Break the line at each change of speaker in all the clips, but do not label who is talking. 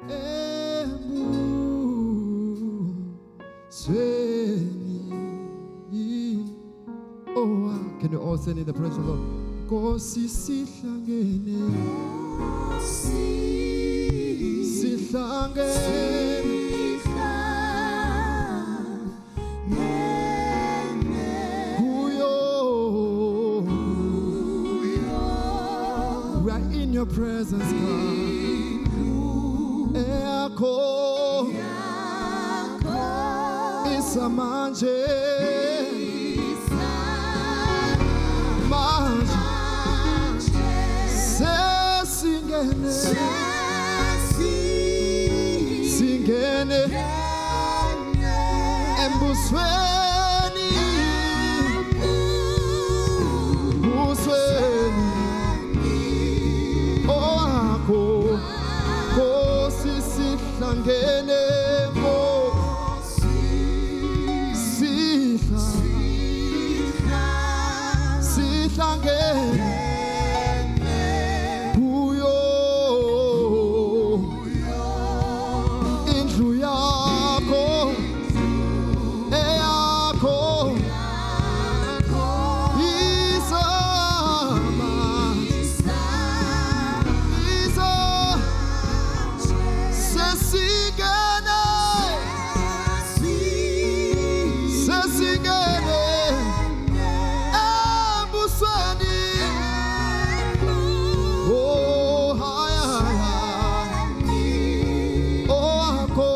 Embusweni. Oh, can you all send in the presence of the Lord? Nkosi sihlangene, sihlangene kuyo. We are in your presence, God. Eyakho isamanje, manje sesingene, singene embusweni, busweni owakho. Nkosi sihlangene, sihlangene kuyo indlu yakho, eyakho isama isa sesingene, sesingene embusweni. Oh, haya, owakho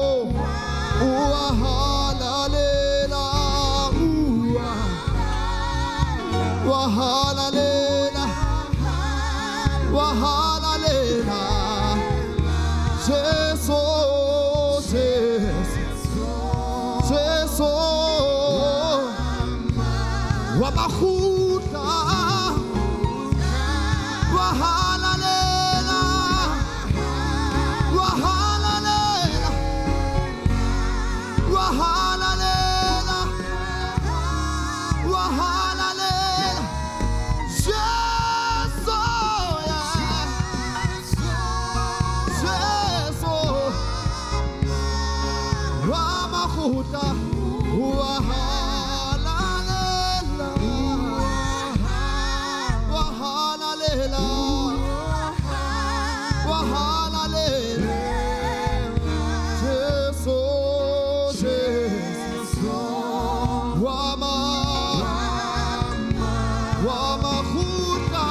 uwahalalela, uwahalalela, wahalalela. Jesu, Jesu, Jesu, wabahutla, wahalalela, wahalalela, wahalalela, wahalalela. Jesu, yeah. Jesu, wamahuta, wahalalela, wahalalela, wahalalela. Jesu, Jesu, wamahuta,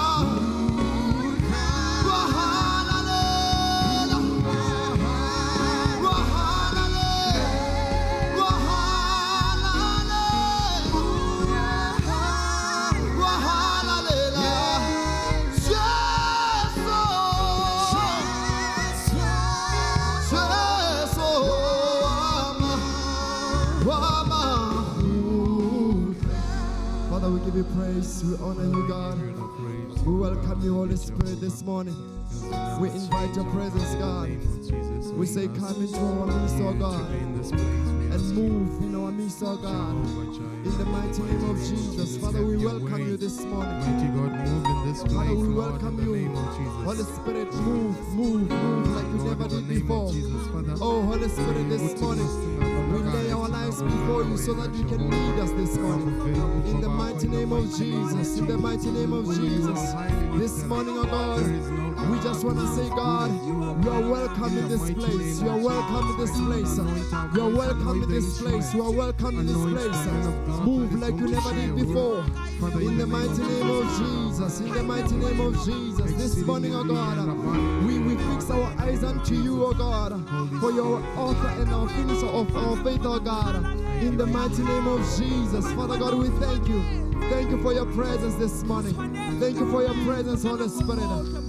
wahalalela, wahalalela, wahalalela, wahalalela. Jesu, Jesu, wamahuta. Father, we give you praise. We honor you, God. We welcome you, Holy Spirit, this morning. We invite your presence, God. We say, come into our midst, oh God, and move in our midst, oh God. In the mighty name of Jesus. Father, we welcome you this morning.
Mighty God, move in this place,
Father, we
Lord, in
welcome
the
you.
name of Jesus.
Holy Spirit, move, move, move like you
Lord,
never
in the
did
name of
before.
Jesus, Father,
Oh, Holy Spirit, this morning, we lay our lives before you so that you can lead us this morning. In the mighty name of Jesus, in the mighty name of Jesus. This morning, oh God, we just want to say, God, you are welcome in this place. You are welcome in this place. You are welcome in this place. You are welcome in this place. Move like you never did before. In the mighty name of Jesus, in the mighty name of Jesus. This morning, oh God, we fix our eyes unto you, oh God, for your author and our finisher of our faith, oh God. In the mighty name of Jesus, Father God, we thank you. Thank you for your presence this morning. Thank you for your presence, Holy Spirit.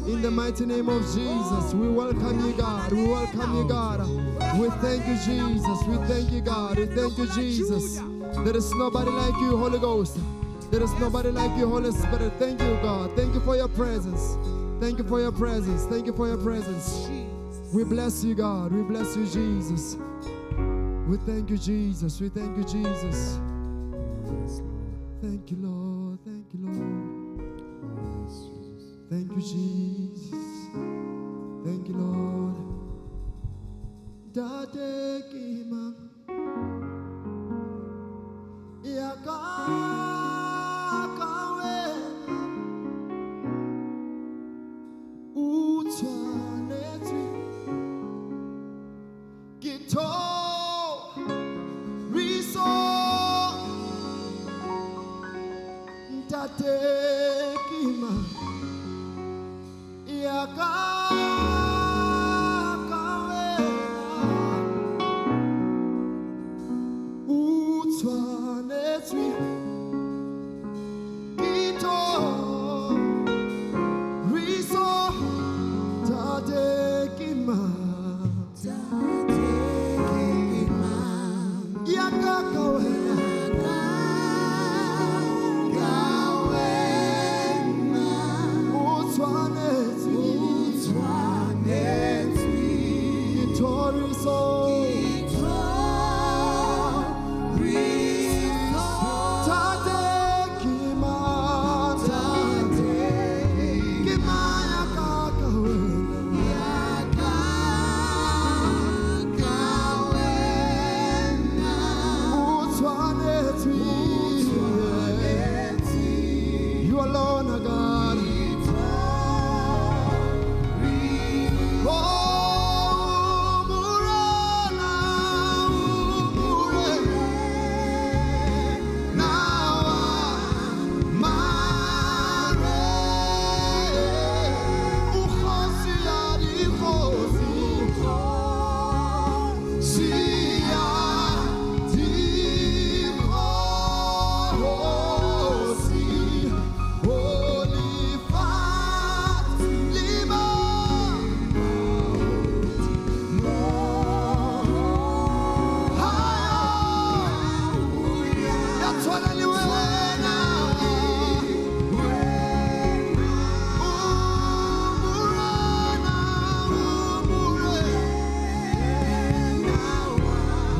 In the mighty name of Jesus, we welcome you, God. We welcome you, God. We thank you, Jesus. We thank you, God. We thank you, Jesus. There is nobody like you, Holy Ghost. There is nobody like you, Holy Spirit. Thank you, God. Thank you for your presence. Thank you for your presence. Thank you for your presence. We bless you, God. We bless you, Jesus. We thank you, Jesus. We thank you, Jesus.
Yes, Lord.
Thank you, Lord. Thank you, Lord.
Yes, Jesus.
Thank you, Jesus. Thank you, Lord. Ntate ke mang ya ka ka wena o tshwanetswe ke thoriso. Ntate ke mang ya ka ka wena o tshwanetswe ke thoriso. Ntate ke mang ya ka ka wena o tshwanetswe ke thoriso. Ntate ke mang, ntate ke mang ya ka ka wena o tshwanetswe. You alone are God. Oh, Morena, Morena, mare, o kgosi ya dikgosi, kgosi ya dikgosi, o lefatshe le ya tshwana le wena. O Morena, o Morena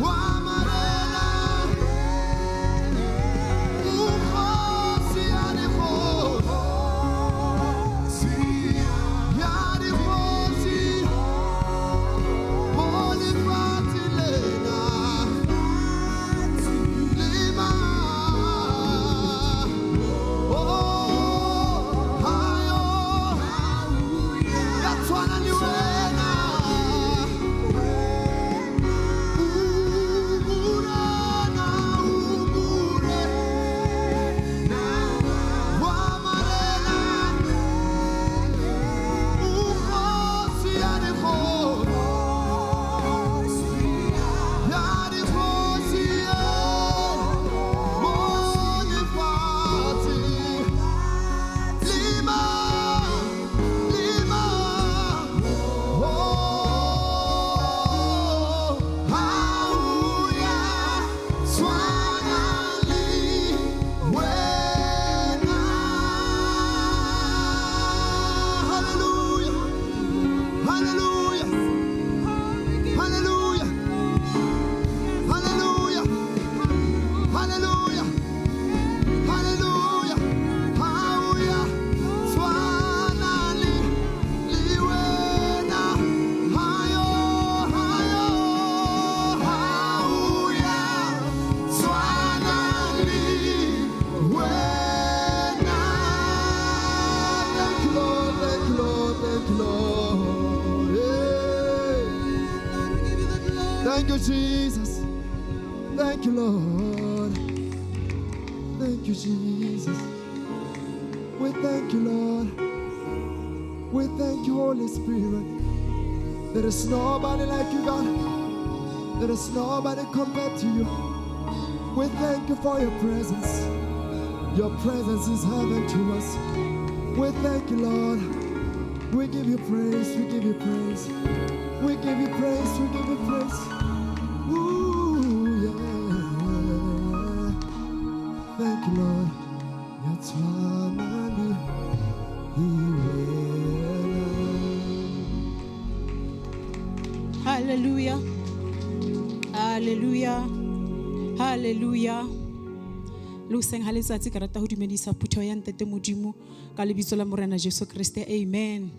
wa marena, o kgosi ya dikgosi, ya dikgosi, mo lefatshe lena. Lima, oh, hayo, ya tshwana le wena. O Morena, o Morena wa marena, o kgosi ya dikgosi, ya dikgosi, mo lefatshe. Lima, lima, oh, hauya tshwana le wena. Hallelujah, hallelujah, hallelujah, hallelujah, hallelujah. Hallelujah. Hauya tshwana le wena. Hayo, hayo, hauya tshwana le wena. Thank you, Lord. Thank you, Lord. Thank you, Lord. Yeah. Thank you, Jesus. Thank you, Lord. Thank you, Jesus. We thank you, Lord. We thank you, Holy Spirit. There is nobody like you, God. There is nobody compared to you. We thank you for your presence. Your presence is heaven to us. We thank you, Lord. We give you praise. We give you praise. We give you praise. We give you praise. Ooh, yeah. Thank you, Lord. Ya tshwana le wena.
Hallelujah. Hallelujah. Hallelujah. Le hoseng ha letsatsi ka rata ho dumedisa phutheho ya Ntate Modimo ka lebitso la Morena Jesu Kreste. Amen.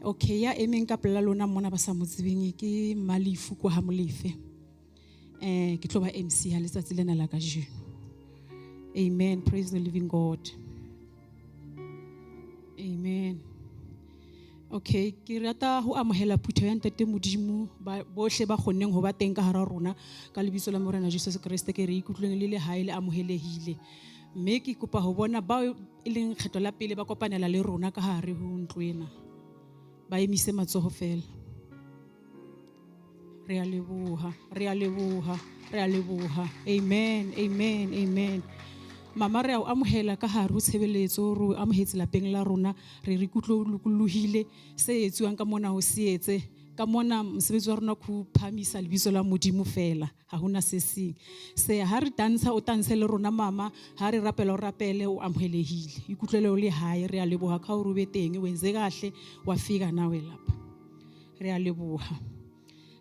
Okay, ya emeng ka pela lona mona ba sa mo tsebeng ke Malifu kwa ha Molefe. Ke tlo ba MC ha letsatsi lena la kajeno. Amen. Praise the living God. Amen. Okay, ke rata ho amohela phutheho ya Ntate Modimo ba bohle ba kgonneng ho ba teng ka hara rona ka lebitso la Morena Jesus Kreste ke re ikutlweng le le hae le amohelehile. Mme ke kopa ho bona bao e leng kgetho la pele ba kopanela le rona ka hare ho ntlo ena. Ba emise matsoho fela. Re a leboha, re a leboha, re a leboha. Amen, amen, amen. Mama re a o amohela ka hare ho tshebeletso, re o amohetse lapeng la rona, re re ikutlwe o lokolohile, se etsuwang ka mona ho se etse. Ka mona mosebetsi wa rona ke ho phahamisa lebitso la Modimo fela, ha hona se seng. Se ha re tantsha o tantshe le rona mama, ha re rapela o rapele, o amohelehile. Ikutlwele o le hae, re a leboha ka hore o be teng, o entse kahle, wa fika nawe lapha. Re a leboha.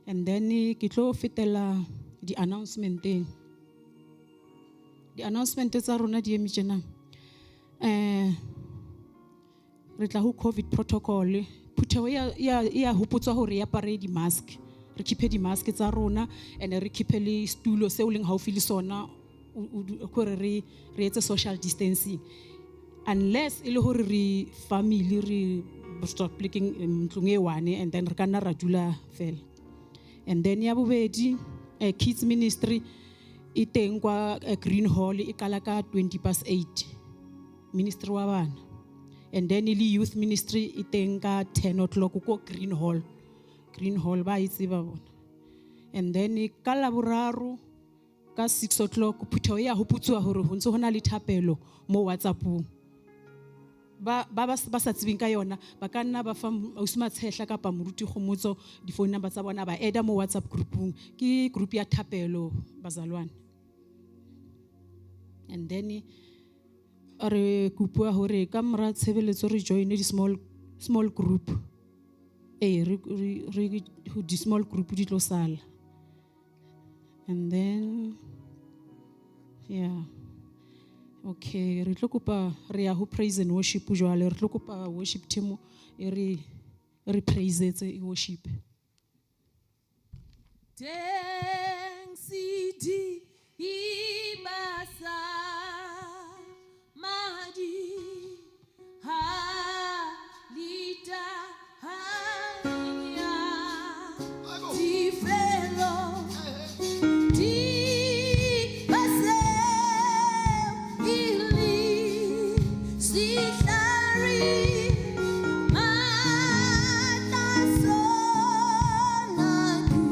And then ke tlo fetela di-announcementeng. Di-announcement tsa rona di eme tjena. Re tla ho COVID protocol. Phutheho e ya hopotswa hore e apare di-mask. Re keep-e di-mask tsa rona and re keep-e le setulo seo leng haufi le sona, hore re etse social distancing. Unless e le hore re family re stop plekeng ntlong e one and then re ka nna ra dula fela. And then ya bobedi, kids ministry e teng kwa Green Hall e qala ka 8:20, ministry wa bana. And then le youth ministry e teng ka 10 o'clock ko Green Hall. Green Hall ba e tseba bona. And then ka Laboraro ka 6 o'clock phutheho ya hopotswa hore ho ntse hona le thapelo mo WhatsAppong. Ba ba ba sa tsebeng ka yona ba ka nna ba fa ausi Matshehla kapa moruti Kgomotso di-phone number tsa bona, ba eda mo WhatsApp groupung, ke group ya thapelo bazalwane. And then re kopuwa hore ka mora tshebeletso re join di-small small group. Re re di-small group di tlo sala. And then yeah. Okay, re tlo kopa re ya ho praise and worship jwale, re tlo kopa worship team e re praisetse e worship.
Teng sidi ibasa madi ha lita ha tifelo di base ili sihlari mata sona ki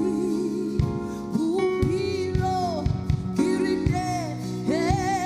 upilo kirite he.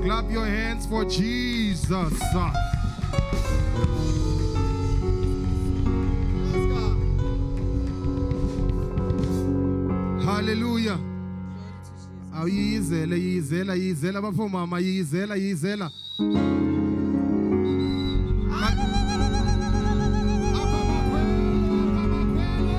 Clap your hands for Jesus.
Yes, God.
Hallelujah. Awuyizele yizela yizela bafo mama yizela yizela. Apha makhwelo, apha makhwelo.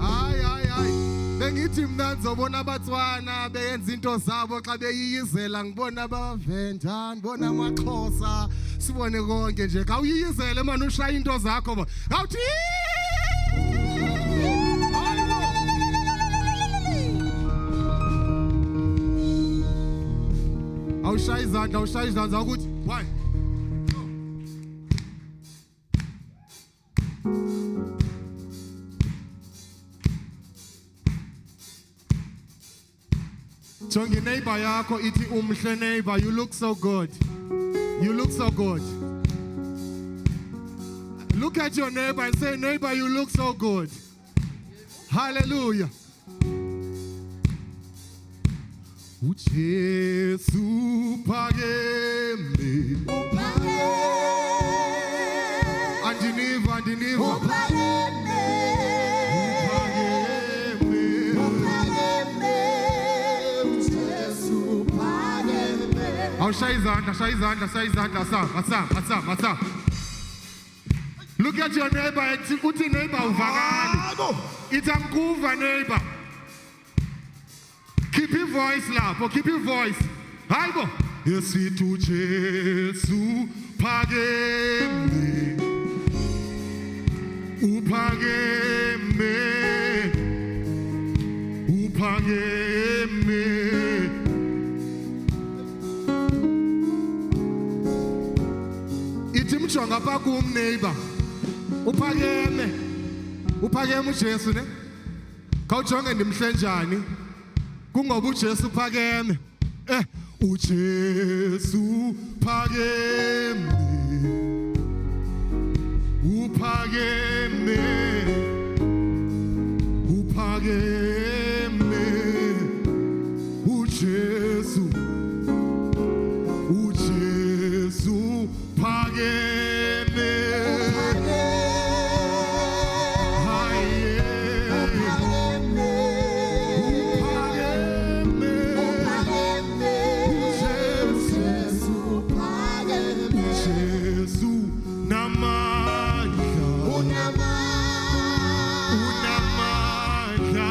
Hayi hayi hayi. Bengithi mina ngizobona abatswana beyenza into zabo xa beyiyizela ngibona abaVenda, ngibona amaXhosa, sibone konke nje. Khawuyiyizele manje ushaya into zakho bo. Khawuthi Hayibo. Awushaya izandla, awushaya izandla ukuthi 1 Jonga neighbor yakho ithi umhle neighbor, you look so good. You look so good. Look at your neighbor and say, neighbor, you look so good. Hallelujah. uJesu phakeme. Andiniva, andiniva. Uphakeme. Awushaya izandla, shaya izandla, shaya izandla, asamba, asamba, asamba, asamba. Look at your neighbor and uthi neighbor uvakali. Ithi angikuva neighbor. Keep your voice lapho, keep your voice. Hayibo. Yesithi uJesu phakeme. Uphakeme. Uphakeme. Ithi mjonga apha kum neighbor. Uphakeme. Uphakeme uJesu ne? Khawujonge ndimhle njani? Kungoba uJesu uphakeme. uJesu phakeme. Uphakeme. Uphakeme. uJesu. uJesu phakeme. Haye. Uphakeme. uJesu. uJesu namandla. Unamandla.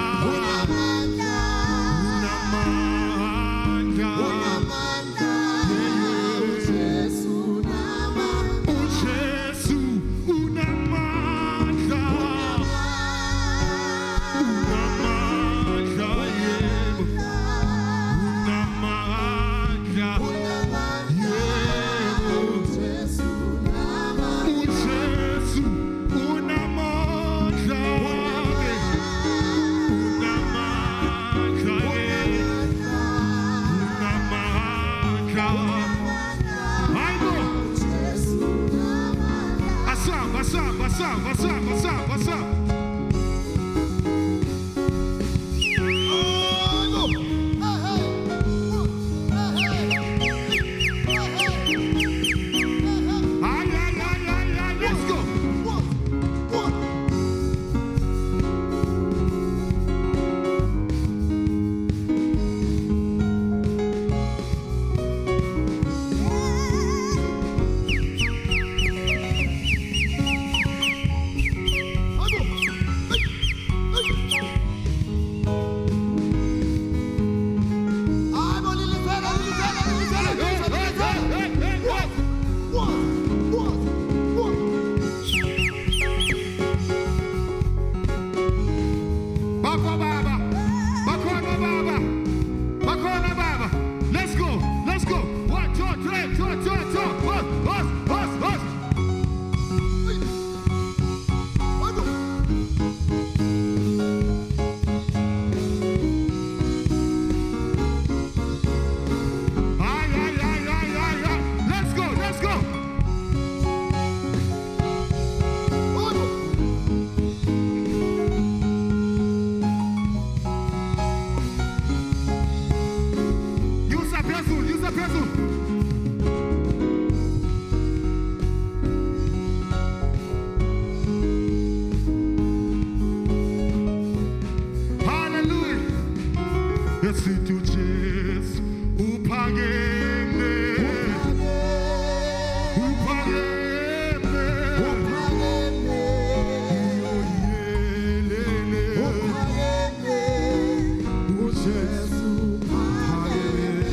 Jesu phakeme.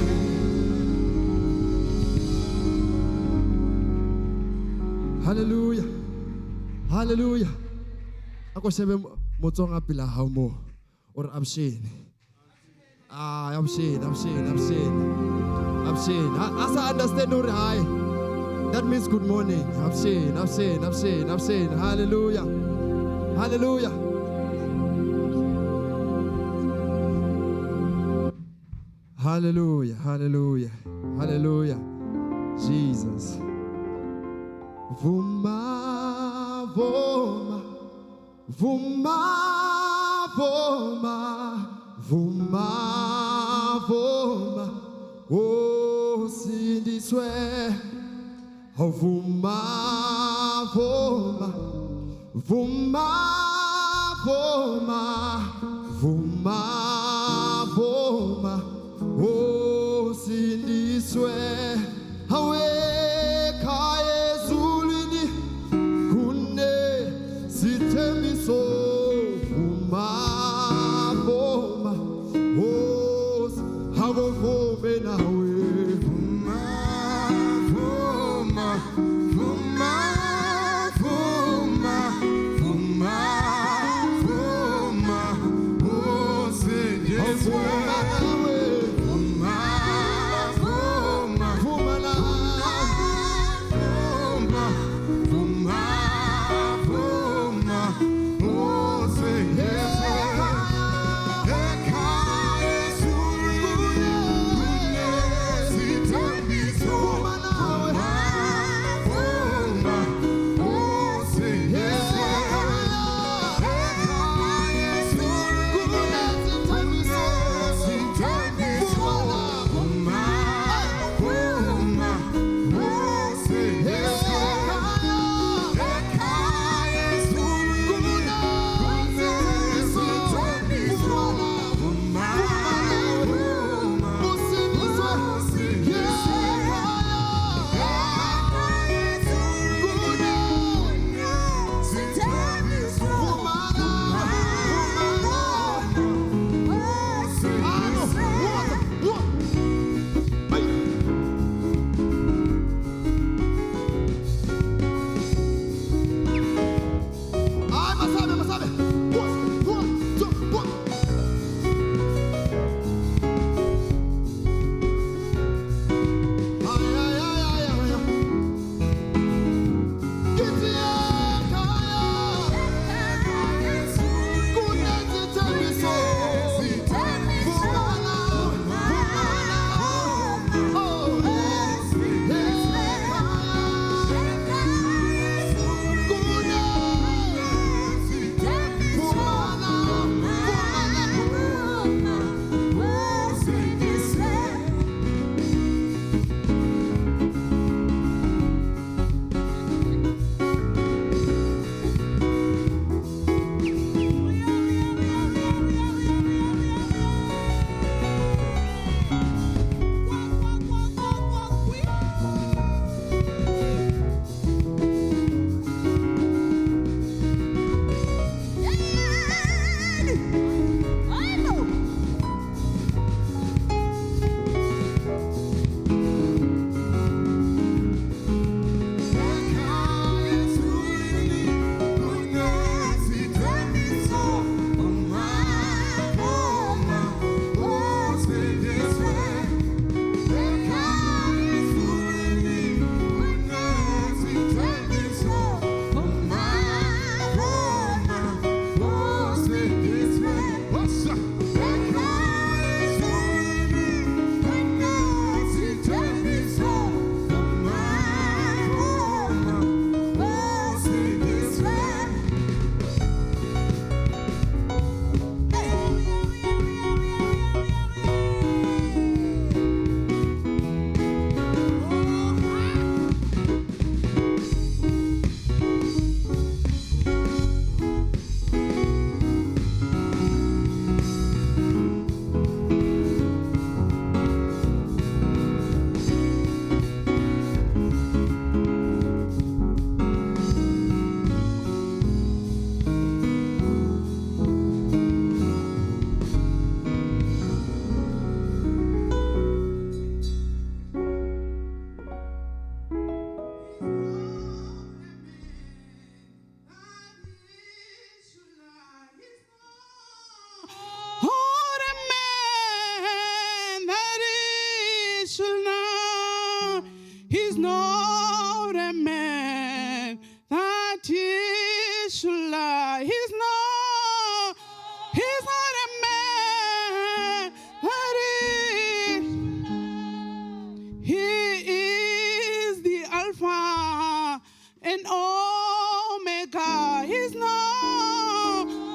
Hallelujah. Hallelujah. Ako shebe motsonga pela hao mo. Or absheni. Ah, absheni, absheni, absheni. Absheni. Asa understand or hi. That means good morning. Absheni, absheni, absheni, absheni. Hallelujah. Hallelujah. Hallelujah. Hallelujah. Hallelujah. Jesus. Vuma, vuma, vuma, vuma, vuma, vuma, oh, sindiswe. Oh, vuma, vuma, vuma, vuma, vuma, vuma, oh, sindiswe. Awe khaya ezulwini kune sithembiso. Vuma, vuma, oh, akuvume nawe.
Vuma, vuma, vuma, vuma, vuma, vuma, usindiswe.
Vuma nawe.
Vuma, vuma,
Vuma nawe.
vuma, vuma, vuma, usindiswe.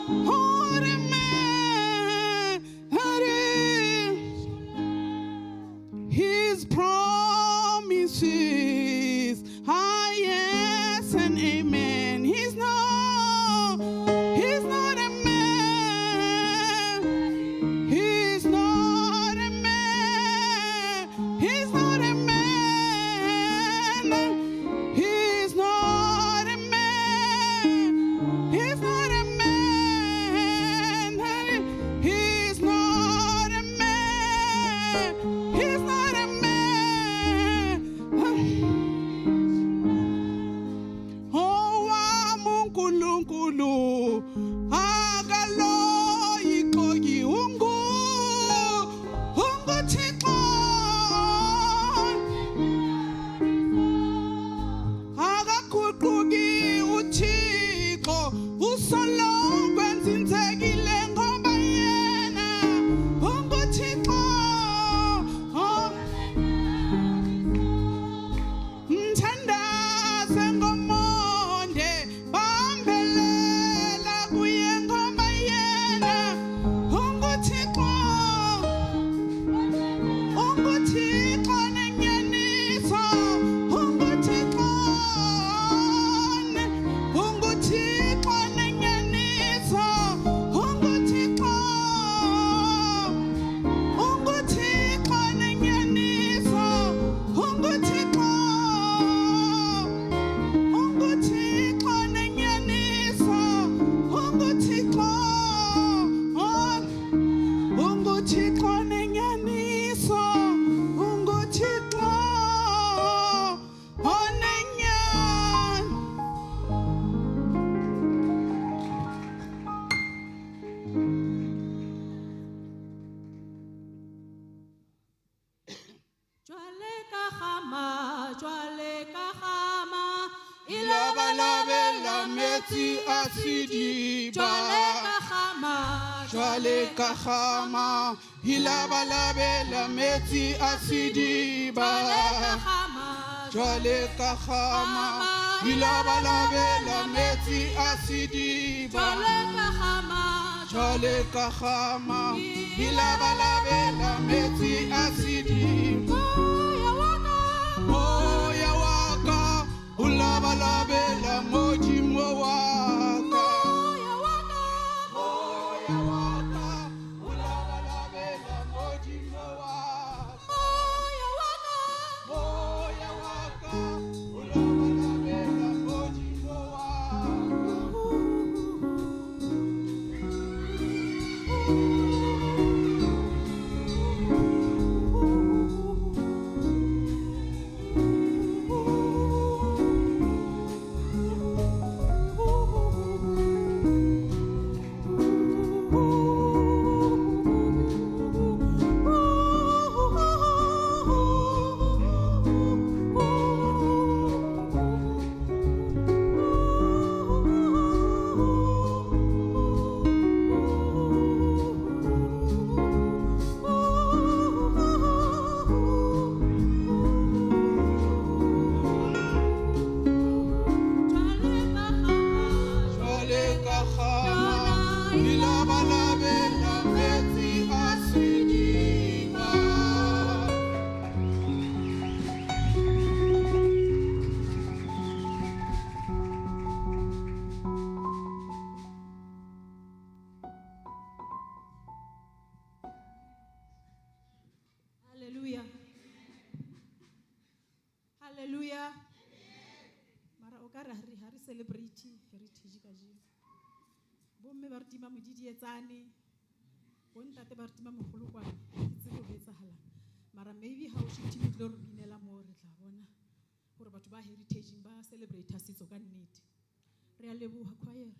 Not a man. His promises are yes and amen. He's not a man. He's not a man. He's not a man. He's not a man. He's not a man. He's not a man. He's not a man. Oh, uNkulunkulu akaloyixoki unguThixo akaguquki uThixo usoloko enzinzekile ngoba yena unguThixo. Mthandaze ngomonde bambelela kuye ngoba yena unguThixo. UnguThixo nenyaniso, unguThixo, unguThixo nenyaniso, unguThixo, unguThixo nenyaniso, unguThixo, unguThixo nenyaniso, unguThixo, unguThixo nenyaniso, unguThixo onenyani.
Jwale ka gama, jwale ka gama,
Labalabela metsi a sediba.
Jwale ka gama,
Jwale ka gama, ilabalabela metsi a sediba.
Jwale ka gama,
Jwale ka gama, ilabalabela metsi a sediba.
Jwale ka gama,
Jwale ka gama, ilabalabela metsi a sediba.
Moya wa ka,
Moya wa ka, o labalabela Modimo wa ka.
moya wa ka,
Moya wa ka, o labalabela Modimo wa ka.
moya wa ka,
Moya wa ka, o labalabela Modimo wa ka.
Jwale ka gama,
Jwale ka gama, ilabalabela metsi a sediba.
Hallelujah. Hallelujah. Mara o ka re ha re celebrate heritage kajeno. Bomme ba re tima modidietsane, bontate ba re tima mogolokwane, ke tsebe ho etsahalang. Mara maybe ha o shifting o tlo re binela moo re tla bona hore batho ba heritage ba celebrate setso ka nnete. Re a leboha choir.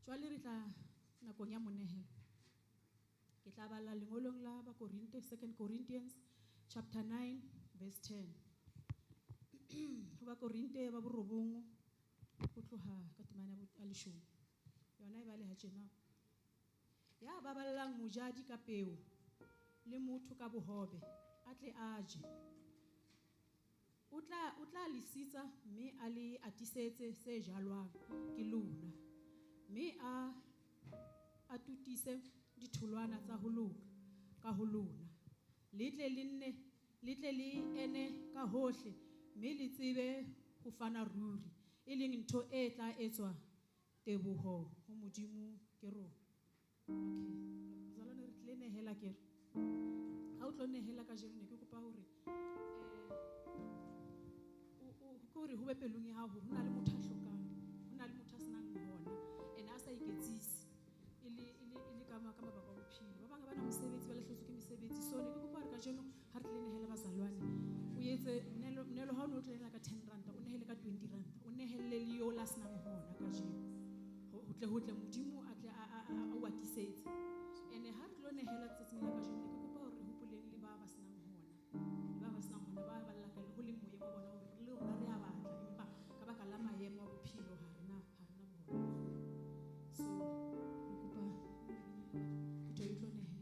Jwale re tla nakong ya monehelo. Ke tla bala lengolong la Bakorinte, 2 Corinthians chapter 9 verse 10. Ho Bakorinte ba borobong ho tloha ka temana ya leshome. Yona e baleha tjena. Ya baballang mojadi ka peo le motho ka bohobe a tle a je. O tla le sitsa mme a le atisetse se jalwang ke lona tiise ditholwana tsa ho loka ka ho lona. Le tle le nne le tle le ene ka hohle mme le tsebe ho fana ruri e leng ntho e tla etswa teboho ho Modimo ke rona. Okay. Bazalwane re tlile nehela ke re. Ha o tlo nehela kajeno ne ke kopa hore ke hore ho be pelong ya hao hore ho na le motho a hlokang, ho na le motho a senang hona ene a sa iketsise e le ka mabaka a bophelo. Ba bang ha bana mosebetsi, ba lahlehetswe ke mesebetsi. So ne ke kopa hore kajeno ha re tlile nehela bazalwane, o etse nelo ha o ne o tlo nehela ka 10 ranta, o nehele ka 20 ranta, o nehelle le yo la senang hona kajeno. Ho tle Modimo a tle a o atisetse. Ene ha re tlo nehela tsatsing la kajeno ne ke kopa hore re hopoleng le ba senang hona. Le ba senang hona ba ba llaka le ho leng moyeng wa bona hore le rona re a batla empa ka baka la maemo a bophelo ha rena bohona. So re kopa phutheho e tlo nehela.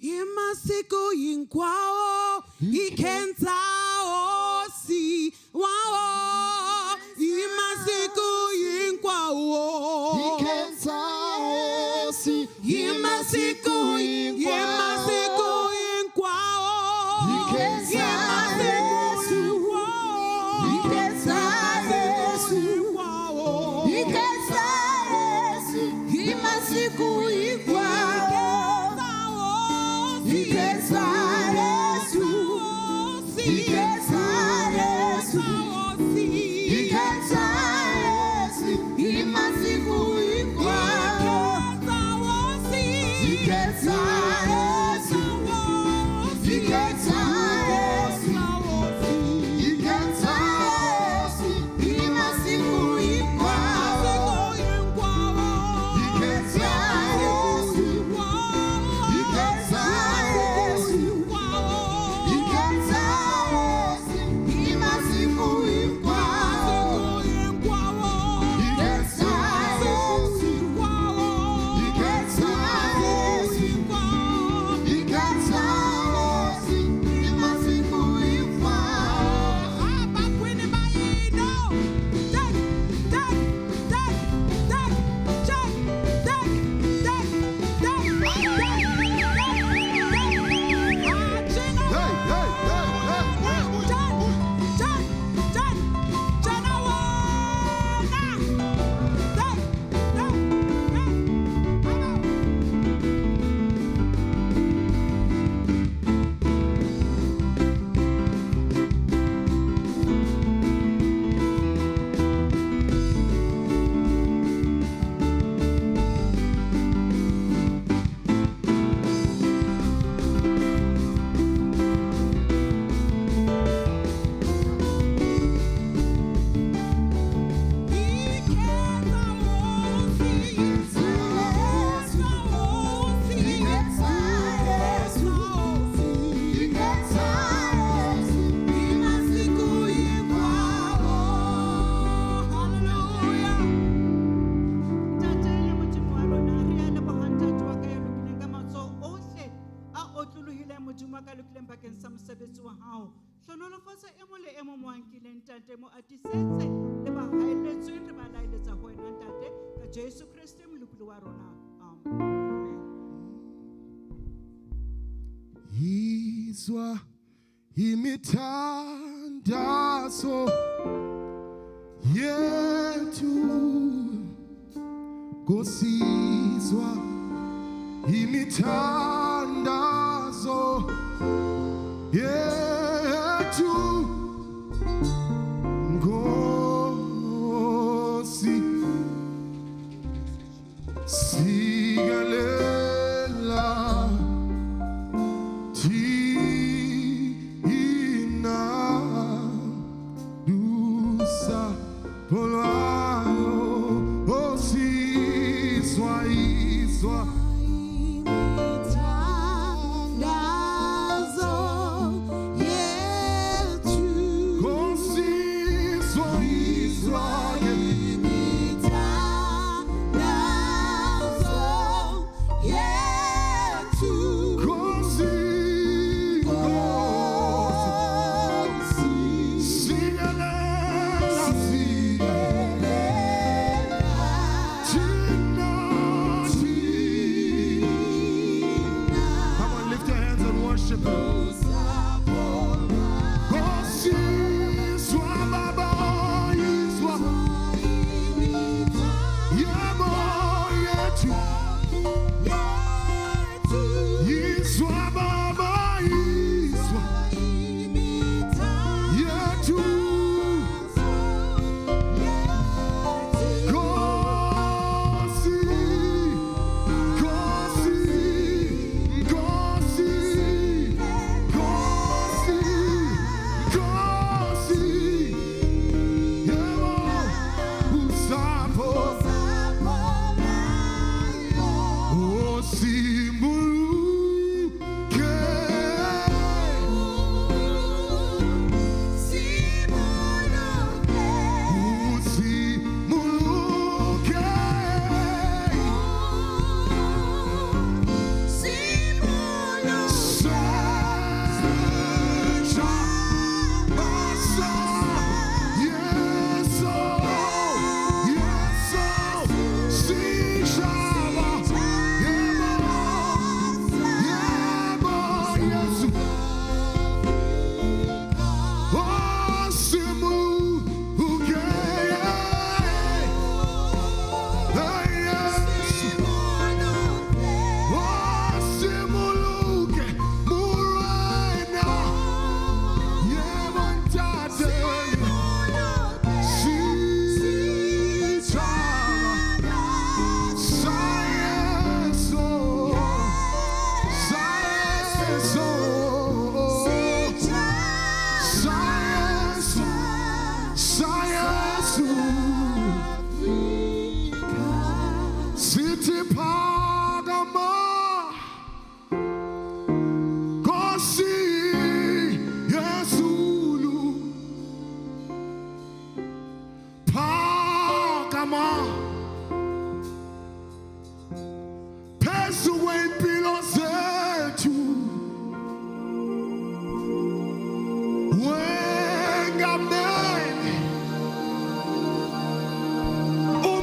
Imasiko yinkwao ikenza osi wao imasiko yinkwao
Ikenza osi
imasiko imasiko yinkwao
Ikenza
imasiko
Ikenza Yesu Ikenza Yesu Imasiko yinkwao Ikenza Yesu Ikenza Yesu Ikenza Yesu Imasiko yinkwao Ikenza Yesu Ikenza Yesu Ikenza Yesu Imasiko yinkwao Ikenza Yesu Ikenza Yesu Ikenza Yesu Imasiko yinkwao Ikenza Yesu Ikenza Yesu Ikenza Yesu Imasiko yinkwao
Hey, hey, hey, hey, hey.
Ikenza Yesu Ikenza Yesu Imasiko yinkwao
Ntate le Modimo wa rona, re a leboha Ntate wa ka ya lokileng ka matsoho ohle a otlolohileng Modimo wa ka lokileng bakeng sa mosebetsi wa hao. Hlohonolofatsa e mong le e mong mo a nkileng Ntate, mo atisetse le ba haelletsweng re ba laeletsa ho wena Ntate, ka Jesu Kreste molokodi wa rona. Amen.
Yizwa imithandazo yethu Nkosizwa imithandazo yethu Nkosi sikelela thina lusapho lwayo osizwa izwa
Imithandazo yethu
Nkosizwa izwa ke
imithandazo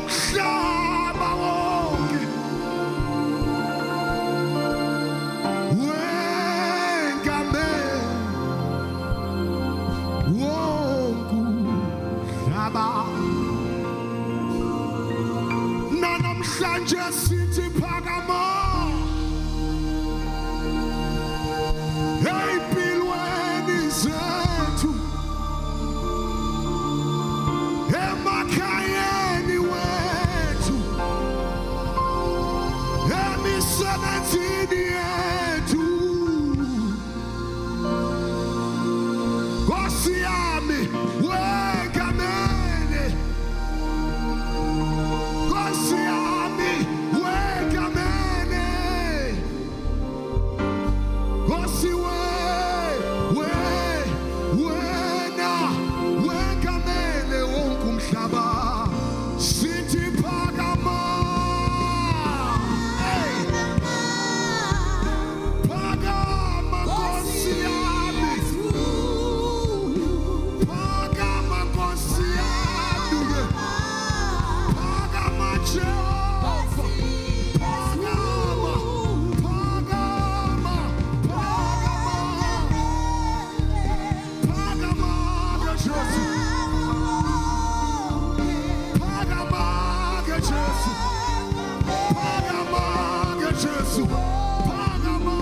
Umhlaba wonke wengamele wonke umhlaba. Nanamhlanje sithi phakama empilweni zethu, emakhayeni wethu, emisebenzini yethu. Nkosi yami wengamele, Nkosi yami wengamele, Nkosi we we wena wengamele wonke umhlaba. Sithi phakama, hey, phakama Nkosi yami, phakama Nkosi yami, phakama Jehova, phakama, phakama, phakama, phakama ke Jesu, phakama ke Jesu, phakama ke Jesu, phakama,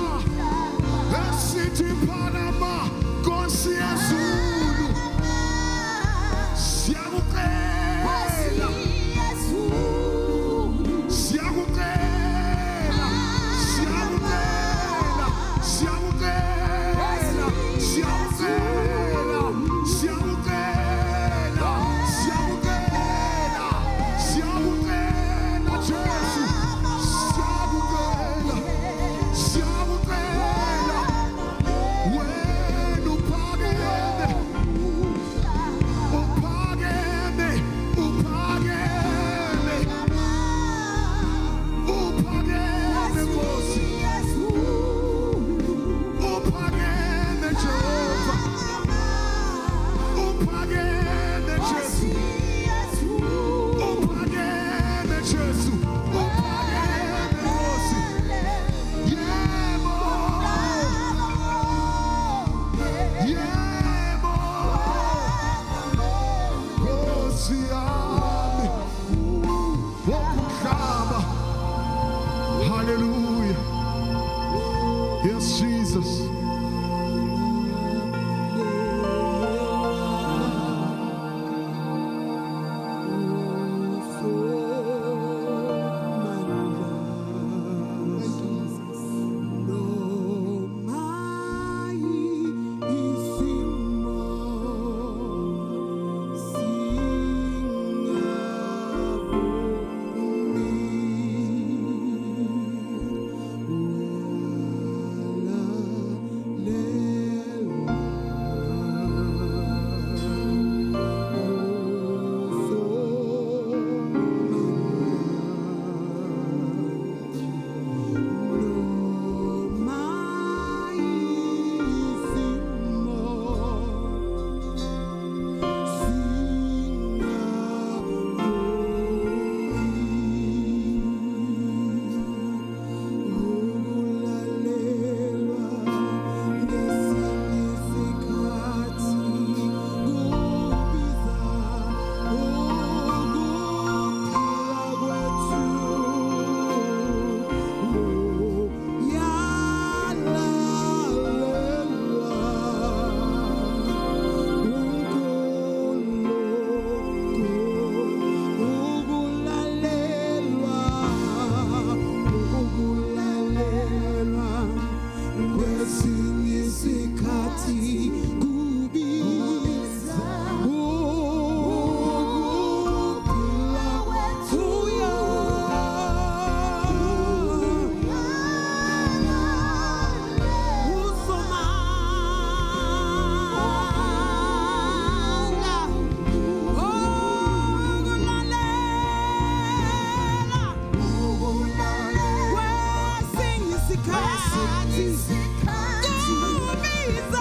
esithi phakama Nkosi yezulu, siyakucela, siyakucela, siyakucela, siyakucela, siyakucela, siyakucela, siyakucela, siyakucela Jesu, siyakucela, siyakucela, wena uphakeme, uphakeme, uphakeme, uphakeme Nkosi, uphakeme Jehova, uphakeme Jesu, uphakeme Jesu, uphakeme Nkosi. Yebo, yebo, Nkosi yami, wonke umhlaba. Hallelujah. Yes, Jesus.
Thank you, Jesus.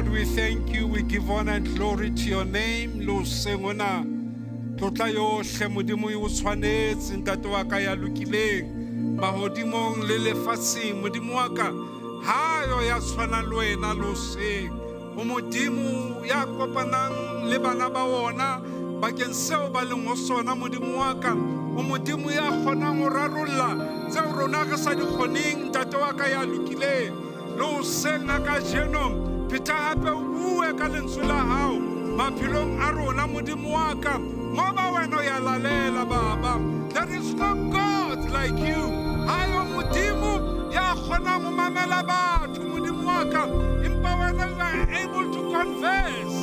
Lord, we thank you. We give honor and glory to your name. Lo hoseng hona tlotla yohle Modimo e o tshwanetse ntate wa ka ya lokileng mahodimong le lefatsheng. Modimo wa ka ha yo ya tshwanang le wena le hoseng. O Modimo ya kopanang le bana ba ona bakeng seo ba leng ho sona Modimo wa ka. O Modimo ya kgonang ho rarolla tseo rona re sa di kgoneng ntate wa ka ya lokileng. Le hoseng ha kajeno pheta hape o bue ka lentswe la hao maphelong a rona Modimo wa ka ngoba wena o ya lalela baba. There is no God like you. Ha yo Modimo ya kgonang ho mamela batho Modimo wa ka, empa wena you are able to converse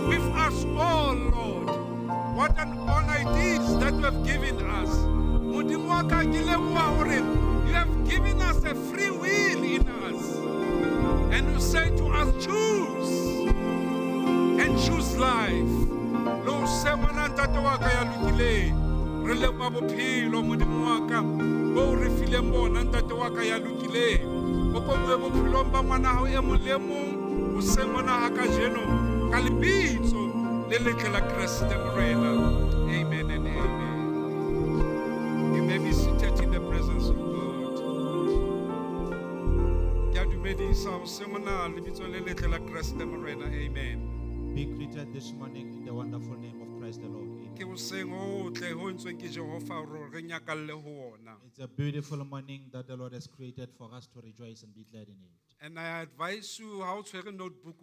with us all, Lord. What an honor it is that you have given us. Modimo wa ka, ke leboha hore you have given us a free will in us. And you say to us, choose and choose life. Le ho se ngwana ntate wa ka ya lokileng. Re leboha bophelo Modimo wa ka bo re fileng bona ntate wa ka ya lokileng. O ko bue bophelong ba ngwana hao e mong le e mong hoseng hona ha kajeno ka lebitso le letle la Kreste Morena. Amen and amen. You may be seated in the presence of God. Ke a dumedisa hoseng hona lebitso le letle la Kreste Morena. Amen.
Be greeted this morning in the wonderful name of Christ the Lord. Amen.
Ke hoseng ho tle ho entsweng ke Jehova hore re nyakalle ho ona.
It's a beautiful morning that the Lord has created for us to rejoice and be glad in it.
And I advise you how to a notebook,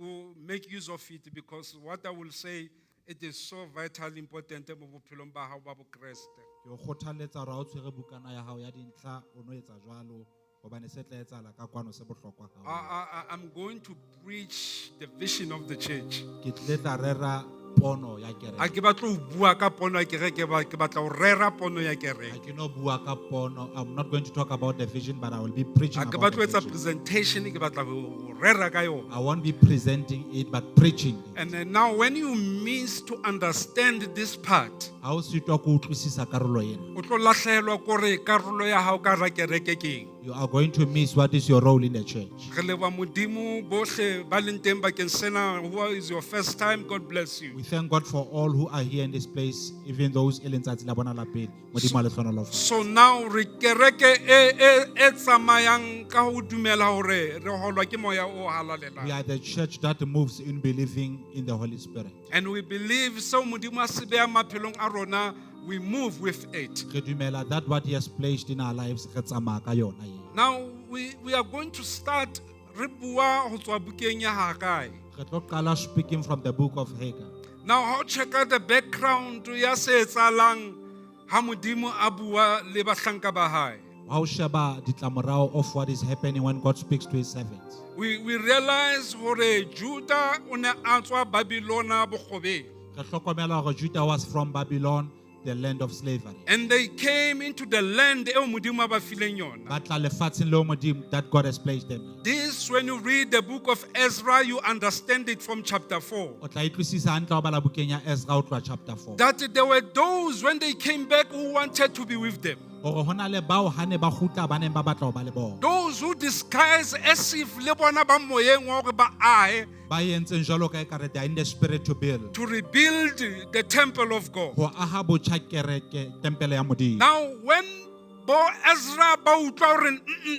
make use of it, because what I will say, it is so vital important mo bophelong ba hao ba Bokreste.
Ke o kgothaletsa hore ha o tshwere bukana ya hao ya dintlha, o no etsa jwalo, hobane se tla etsahala ka kwano se bohlokwa haholo.
I'm going to preach the vision of the church.
Ke tlile tla rera pono ya kereke.
Ha ke batle ho bua ka pono ya kereke, ke batla ho rera pono ya
Ha
kereke.
ke no bua ka pono. I'm not going to talk about the vision, but I will be preaching
Ha ke
about
batle ho
the
etsa
vision.
presentation, ke batla ho rera ka yona.
I won't be presenting it, but preaching it.
And then now when you miss to understand this part,
Ha o sitwa ko utlwisisa karolo ena,
o tlo lahlehelwa ke hore karolo ya hao ka hara kereke ke eng.
you are going to miss what is your role in the church.
Re leboha Modimo bohle ba leng teng bakeng sena. Who is your first time, God bless you.
We thank God for all who are here in this place, even those e leng tsatsi la bona la pele. Modimo a le hlohonolofatse.
So now re kereke e tsamayang ka ho dumela hore re holwa ke moya o
We
halalelang.
are the church that moves in believing in the Holy Spirit.
And we believe seo Modimo a se behang maphelong a rona, we move with it.
Re dumela that what he has placed in our lives, re tsamaya ka yona eo.
Now we are going to start re bua ho tswa bukeng ya Haggai.
Re tlo qala speaking from the book of Haggai.
Now how check out the background ya se etsahalang ha Modimo a bua le bahlanka ba hae.
Ha o sheba ditlamorao of what is happening when God speaks to his servants.
We realize hore Judah o ne a tswa Babylona bokgobeng.
Re hlokomela hore Judah was from Babylon, the land of slavery.
And they came into the land eo Modimo a ba fileng yona.
Ba tla lefatsheng leo Modimo that God has placed them in.
This, when you read the book of Ezra, you understand it from chapter 4.
O tla utlwisisa hantle ha o bala bukeng ya Ezra ho tloha chapter 4.
That there were those, when they came back, who wanted to be with them.
Hore ho na le bao ha ne ba kgutla ba neng ba batla ho ba le bona.
Those who disguise as if le bona ba moyeng wa hore ba ahe
Ba entseng jwalo ka ekare they are in the spirit to build.
to rebuild the temple of God.
Ho aha botjha kereke tempele ya Modimo.
Now, when bo Ezra ba utlwa hore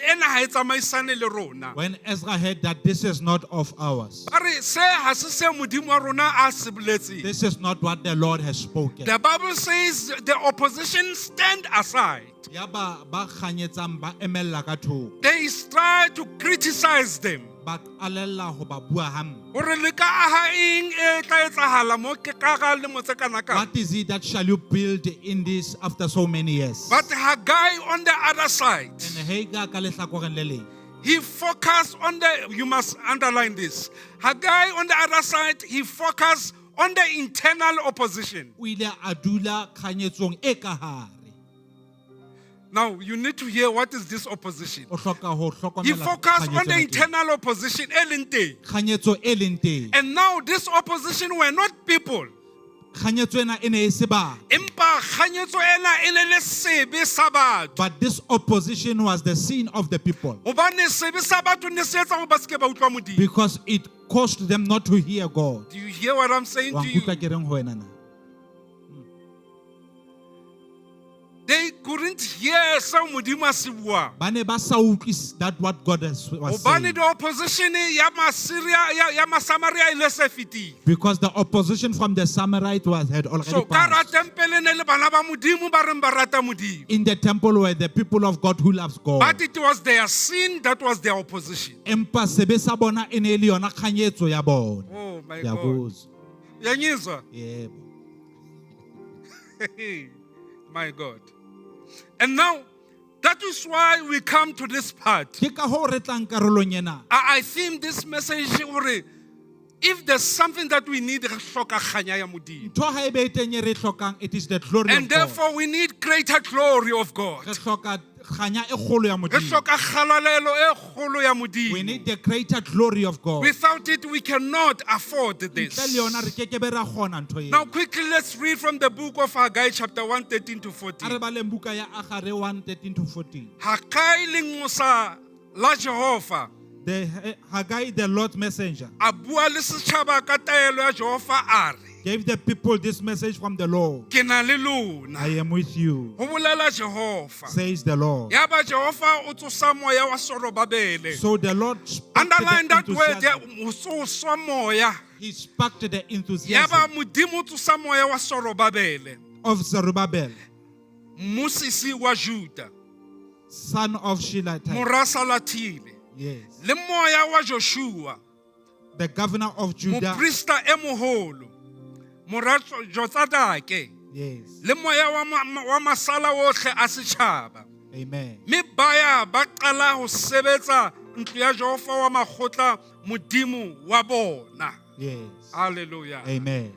ena ha e tsamaisane le rona.
When Ezra heard that this is not of ours,
Ba re se ha se se Modimo wa rona a se boletseng.
this is not what the Lord has spoken.
The Bible says the opposition stand aside.
Yaba ba kganyetsang ba emella ka thoko.
They try to criticize them.
Ba qalella ho ba bua hampe.
Hore le ka aha eng e tla etsahala mo ke ka ga lemo tse kana kang.
What is it that shall you build in this after so many years?
But Haggai on the other side,
And Hagar ka lehlakoreng le leng,
he focused on the, you must underline this. Haggai on the other side, he focused on the internal opposition.
o ile a dula kganyetsong e ka hare.
Now, you need to hear what is this opposition.
O hloka ho
He
hlokomela
focused on
kganyetso
the
ena teng.
internal opposition, e leng teng.
Kganyetso e leng teng.
And now this opposition were not people.
Kganyetso ena e ne e se batho.
Empa kganyetso ena e ne le sebe sa batho.
But this opposition was the sin of the people
Hobane sebe sa batho ne se etsa hore ba se ke ba utlwa Modimo.
because it caused them not to hear God.
Do you hear what I'm saying
Wa
to you?
nkutlwa ke reng ho wena na?
They couldn't hear seo Modimo a se buang.
Ba ne ba sa utlwe that what God was
Hobane
saying.
the opposition ya Masyria ya Masamaria e le se fetile.
Because the opposition from the Samarite was had already
So ka ra
passed.
tempele ne le bana ba Modimo ba reng ba rata Modimo.
In the temple were the people of God who loves God.
But it was their sin that was their opposition.
Empa sebe sa bona e ne e le yona kganyetso ya bona.
Oh my
Ke a
God.
botsa.
Uyangizwa?
Yebo.
My God. And now, that is why we come to this part.
Ke ka hoo re tlang karolong ena.
I think this message hore if there's something that we need, re hloka kganya ya Modimo.
Ntho ha e be teng e re e hlokang, it is the glory
And
of God.
therefore, we need greater glory of God.
Re hloka kganya e kgolo ya
Re
Modimo.
hloka kgalalelo e kgolo ya
We
Modimo.
need the greater glory of God.
Without it, we cannot afford
Ntle le yona re
this.
keke be ra kgona ntho
Now,
eo.
quickly, let's read from the book of Haggai, chapter 1, 13 to
A re
14.
baleng buka ya Agare 1, 13 to 14.
Haggai lenqosa la Jehova
The Haggai, the Lord's messenger,
a bua le setjhaba ka taelo ya Jehova a re,
gave the people this message from the Lord.
ke na le lona.
I am with you,
Ho bolela Jehova.
says the Lord.
Yaba Jehova o tsosa moya wa Zorobabele.
So the Lord sparked
Underline
the
that word, ya
enthusiasm.
o tsoswa moya.
He sparked the
Yaba
enthusiasm
Modimo o tsosa moya wa Zorobabele,
of Zerubbabel,
mmusisi wa Juda,
son of Shealtiel.
mora Salathiele,
Yes.
le moya wa Joshua,
The governor of Judah.
moprista e moholo, mora Jotsadake,
Yes.
le moya wa masala ohle a setjhaba.
Amen.
Mme ba ya ba qala ho sebetsa ntlo ya Jehova wa makgotla Modimo wa bona.
Yes.
Hallelujah.
Amen.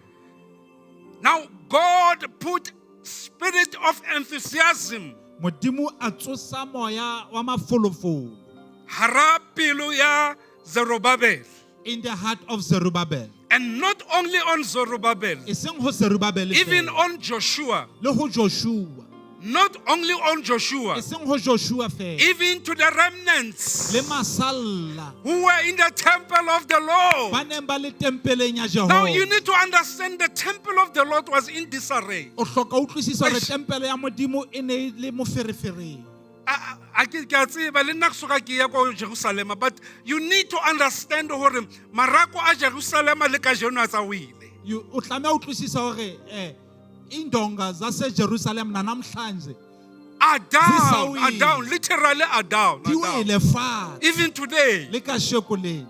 Now God put spirit of enthusiasm
Modimo a tsosa moya wa mafolofolo
hara pelo ya Zerubbabel.
in the heart of Zerubbabel.
And not only on Zerubbabel,
E seng ho Zerubbabel
even
feela,
on Joshua.
le ho Joshua.
Not only on Joshua,
E seng ho Joshua feela.
even to the remnants
Le masalla
who were in the temple of the
ba
Lord.
neng ba le tempeleng ya
Now you
Jehova.
need to understand the temple of the Lord was in disarray.
O hloka ho utlwisisa hore
Eish.
tempele ya Modimo e ne e le moferefereng.
A ke a tseba le nna ke soka ke ya ko Jerusalema, but you need to understand hore marako a Jerusalema le kajeno a tsa wile.
You o tlameha ho utlwisisa hore indonga zaseJerusalem nanamhlanje
Are down, are
Zisawile.
down, literally are down,
di
are down.
wele fatshe
Even today.
le kasheko lena.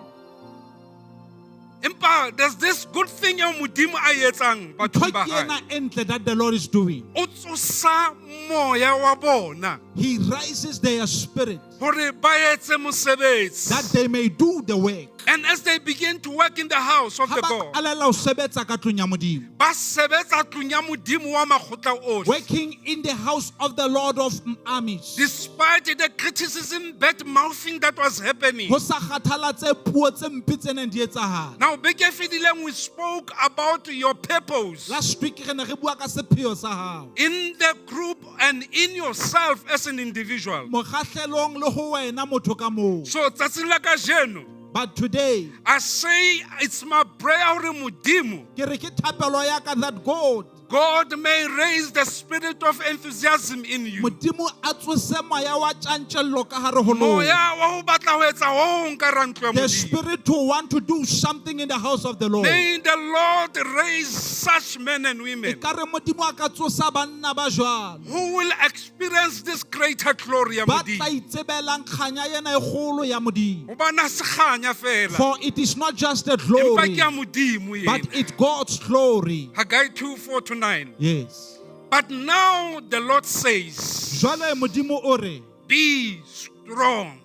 Empa there's this good thing eo Modimo a e etsang
Ntho
bathong ba
ke
hae.
ena e ntle that the Lord is doing.
O tsosa moya wa bona
He rises their spirit
hore ba etse mosebetsi.
that they may do the work.
And as they begin to work in the house of
Ha
the
ba
God,
qalella ho sebetsa ka tlung ya Modimo.
ba sebetsa tlung ya Modimo wa makgotla ohle.
Working in the house of the Lord of armies.
Despite the criticism, bad mouthing that was happening.
Ho sa kgathalatse puo tse mpe tse neng di etsahala.
Now, beke e fetileng, we spoke about your purpose
Last week re ne re bua ka sepheo sa hao.
in the group and in yourself as an individual.
Mokgahlelong le ho wena motho ka mong.
So, tsatsing la kajeno,
But today,
I say it's my prayer hore Modimo,
ke re ke thapelo ya ka that God
God may raise the spirit of enthusiasm in you.
Modimo a tsose moya wa tjantjello ka hare ho lona.
Moya wa ho batla ho etsa ho hong ka hara ntlo ya
The
Modimo.
spirit to want to do something in the house of the Lord.
May the Lord raise such men and women
Ekare Modimo a ka tsosa banna ba jwalo.
who will experience this greater glory ya
Ba
Modimo.
tla itsebelang kganya ena e kgolo ya Modimo.
Hobane ha se kganya fela,
For it is not just the
empa
glory,
ke ya Modimo
but
ena.
it's God's glory.
Haggai 2, 4 to 9.
Yes.
But now the Lord says,
Jwale Modimo o re,
be strong,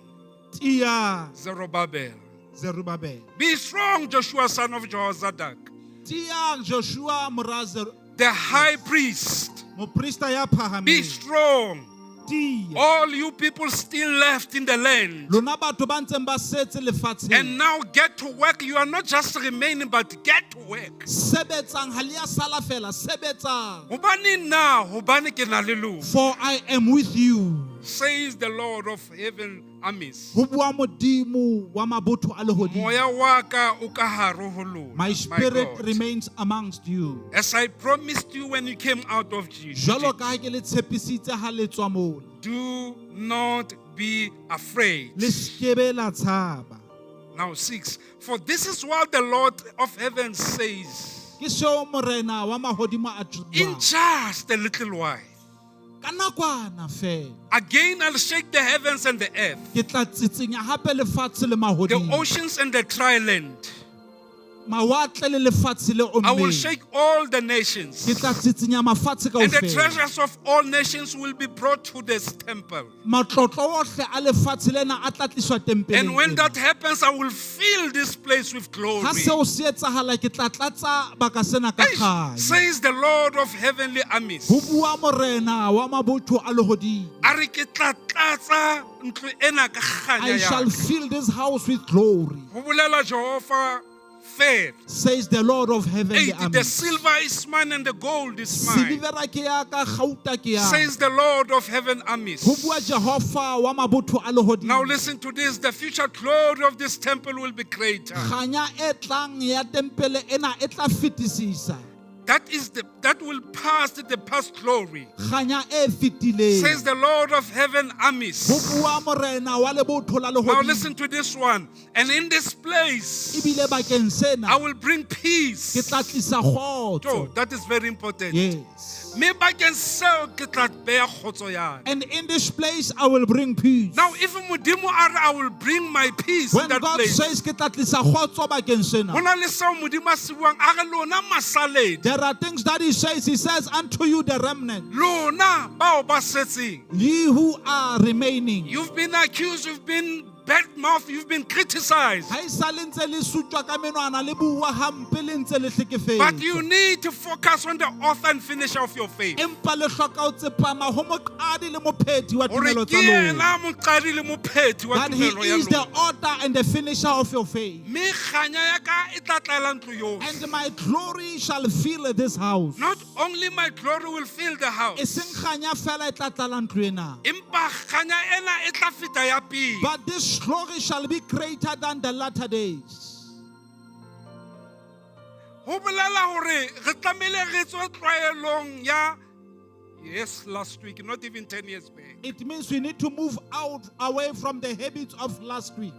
tiya
Zerubbabel.
Zerubbabel.
Be strong, Joshua, son of Jehozadak,
Tiyang Joshua mora
the high priest.
moprista ya
Be
phahameng.
strong,
tiya.
All you people still left in the land.
Lona batho ba ntseng ba setse lefatsheng.
And now get to work. You are not just remaining, but get to work.
Sebetsang ha le a sala fela, sebetsang.
Hobane na, hobane ke na le lona,
For I am with you.
says the Lord of heaven armies.
Ho bua Modimo wa mabotho a lehodimo.
Moya wa ka o ka hare ho lona,
My
my
spirit
God.
remains amongst you.
As I promised you when you came out of Egypt,
Jwalo ka ha ke le tshepisitse ha le tswa mona.
do not be afraid.
Le skebe la tshaba.
Now, 6. For this is what the Lord of heaven says.
Ke seo morena wa mahodimo a
In
buang.
just a little while,
Ka nakwana fela.
again I'll shake the heavens and the earth,
Ke tla tsitsinya hape lefatshe le
the
mahodimo.
oceans and the dry land.
Mawatle le lefatshe le
I will
ommeng.
shake all the nations,
Ke tla tsitsinya mafatshe
and the
kaofela.
treasures of all nations will be brought to this temple.
Matlotlo ohle a lefatshe lena a tla tliswa tempeleng
And when
ena.
that happens, I will fill this place with glory.
Ha seo se etsahala ke tla tlatsa baka sena ka
Eish,
kganya.
says the Lord of heavenly armies.
Ho bua morena wa mabotho a lehodimo.
A re ke tla tlatsa ntlo ena ka kganya
I
ya
shall
ka.
fill this house with glory,
Ho bolela Jehova fela.
says the Lord of heavenly
8. The
armies.
silver is mine and the gold is mine,
Silivera ke ya ka, kgauta ke ya ka.
says the Lord of heaven armies.
Ho bua Jehova wa mabotho a
Now
lehodimo.
listen to this. The future glory of this temple will be greater.
Kganya e tlang ya tempele ena e tla fetisisa.
That will pass the past glory,
Kganya e fetileng.
says the Lord of heaven armies.
Ho bua morena wa lebotho la
Now
lehodimo.
listen to this one. And in this place,
Ebile bakeng sena
I will bring
ke
peace.
tla tlisa
Oh,
kgotso.
that is very important.
Yes.
Me bakeng seo ke tla beha kgotso ya ka.
And in this place I will bring peace.
Now, if Modimo a re, I will bring my peace in
When
that
God
place.
says ke tla tlisa kgotso bakeng
Ho
sena,
na le seo Modimo a se buang, a re lona masaledi,
there are things that he says. He says unto you the remnant,
lona bao ba setseng.
ye who are remaining.
You've been accused, you've been bad mouthed, you've been criticized.
Ha esale ntse le sutjwa ka menwana le bua hampe le ntse le
But you
hlekefetswa.
need to focus on the author and finisher of your faith.
Empa le hloka ho tsepama ho moqadi le mophethi wa
Hore
tumelo
ke
tsa lona.
yena moqadi le mophethi wa
That he
tumelo ya
is the
lona.
author and the finisher of your faith.
Mme kganya ya ka e tla tlala ntlo yohle.
And my glory shall fill this house.
Not only my glory will fill the house,
E seng kganya fela e tla tlala ntlo ena.
empa kganya ena e tla feta ya pele.
But this glory shall be greater than the latter days.
Ho bolela hore re tlamehile re tswe tlwaelong ya yes last week, not even 10 years back.
It means we need to move out away from the habits of last week.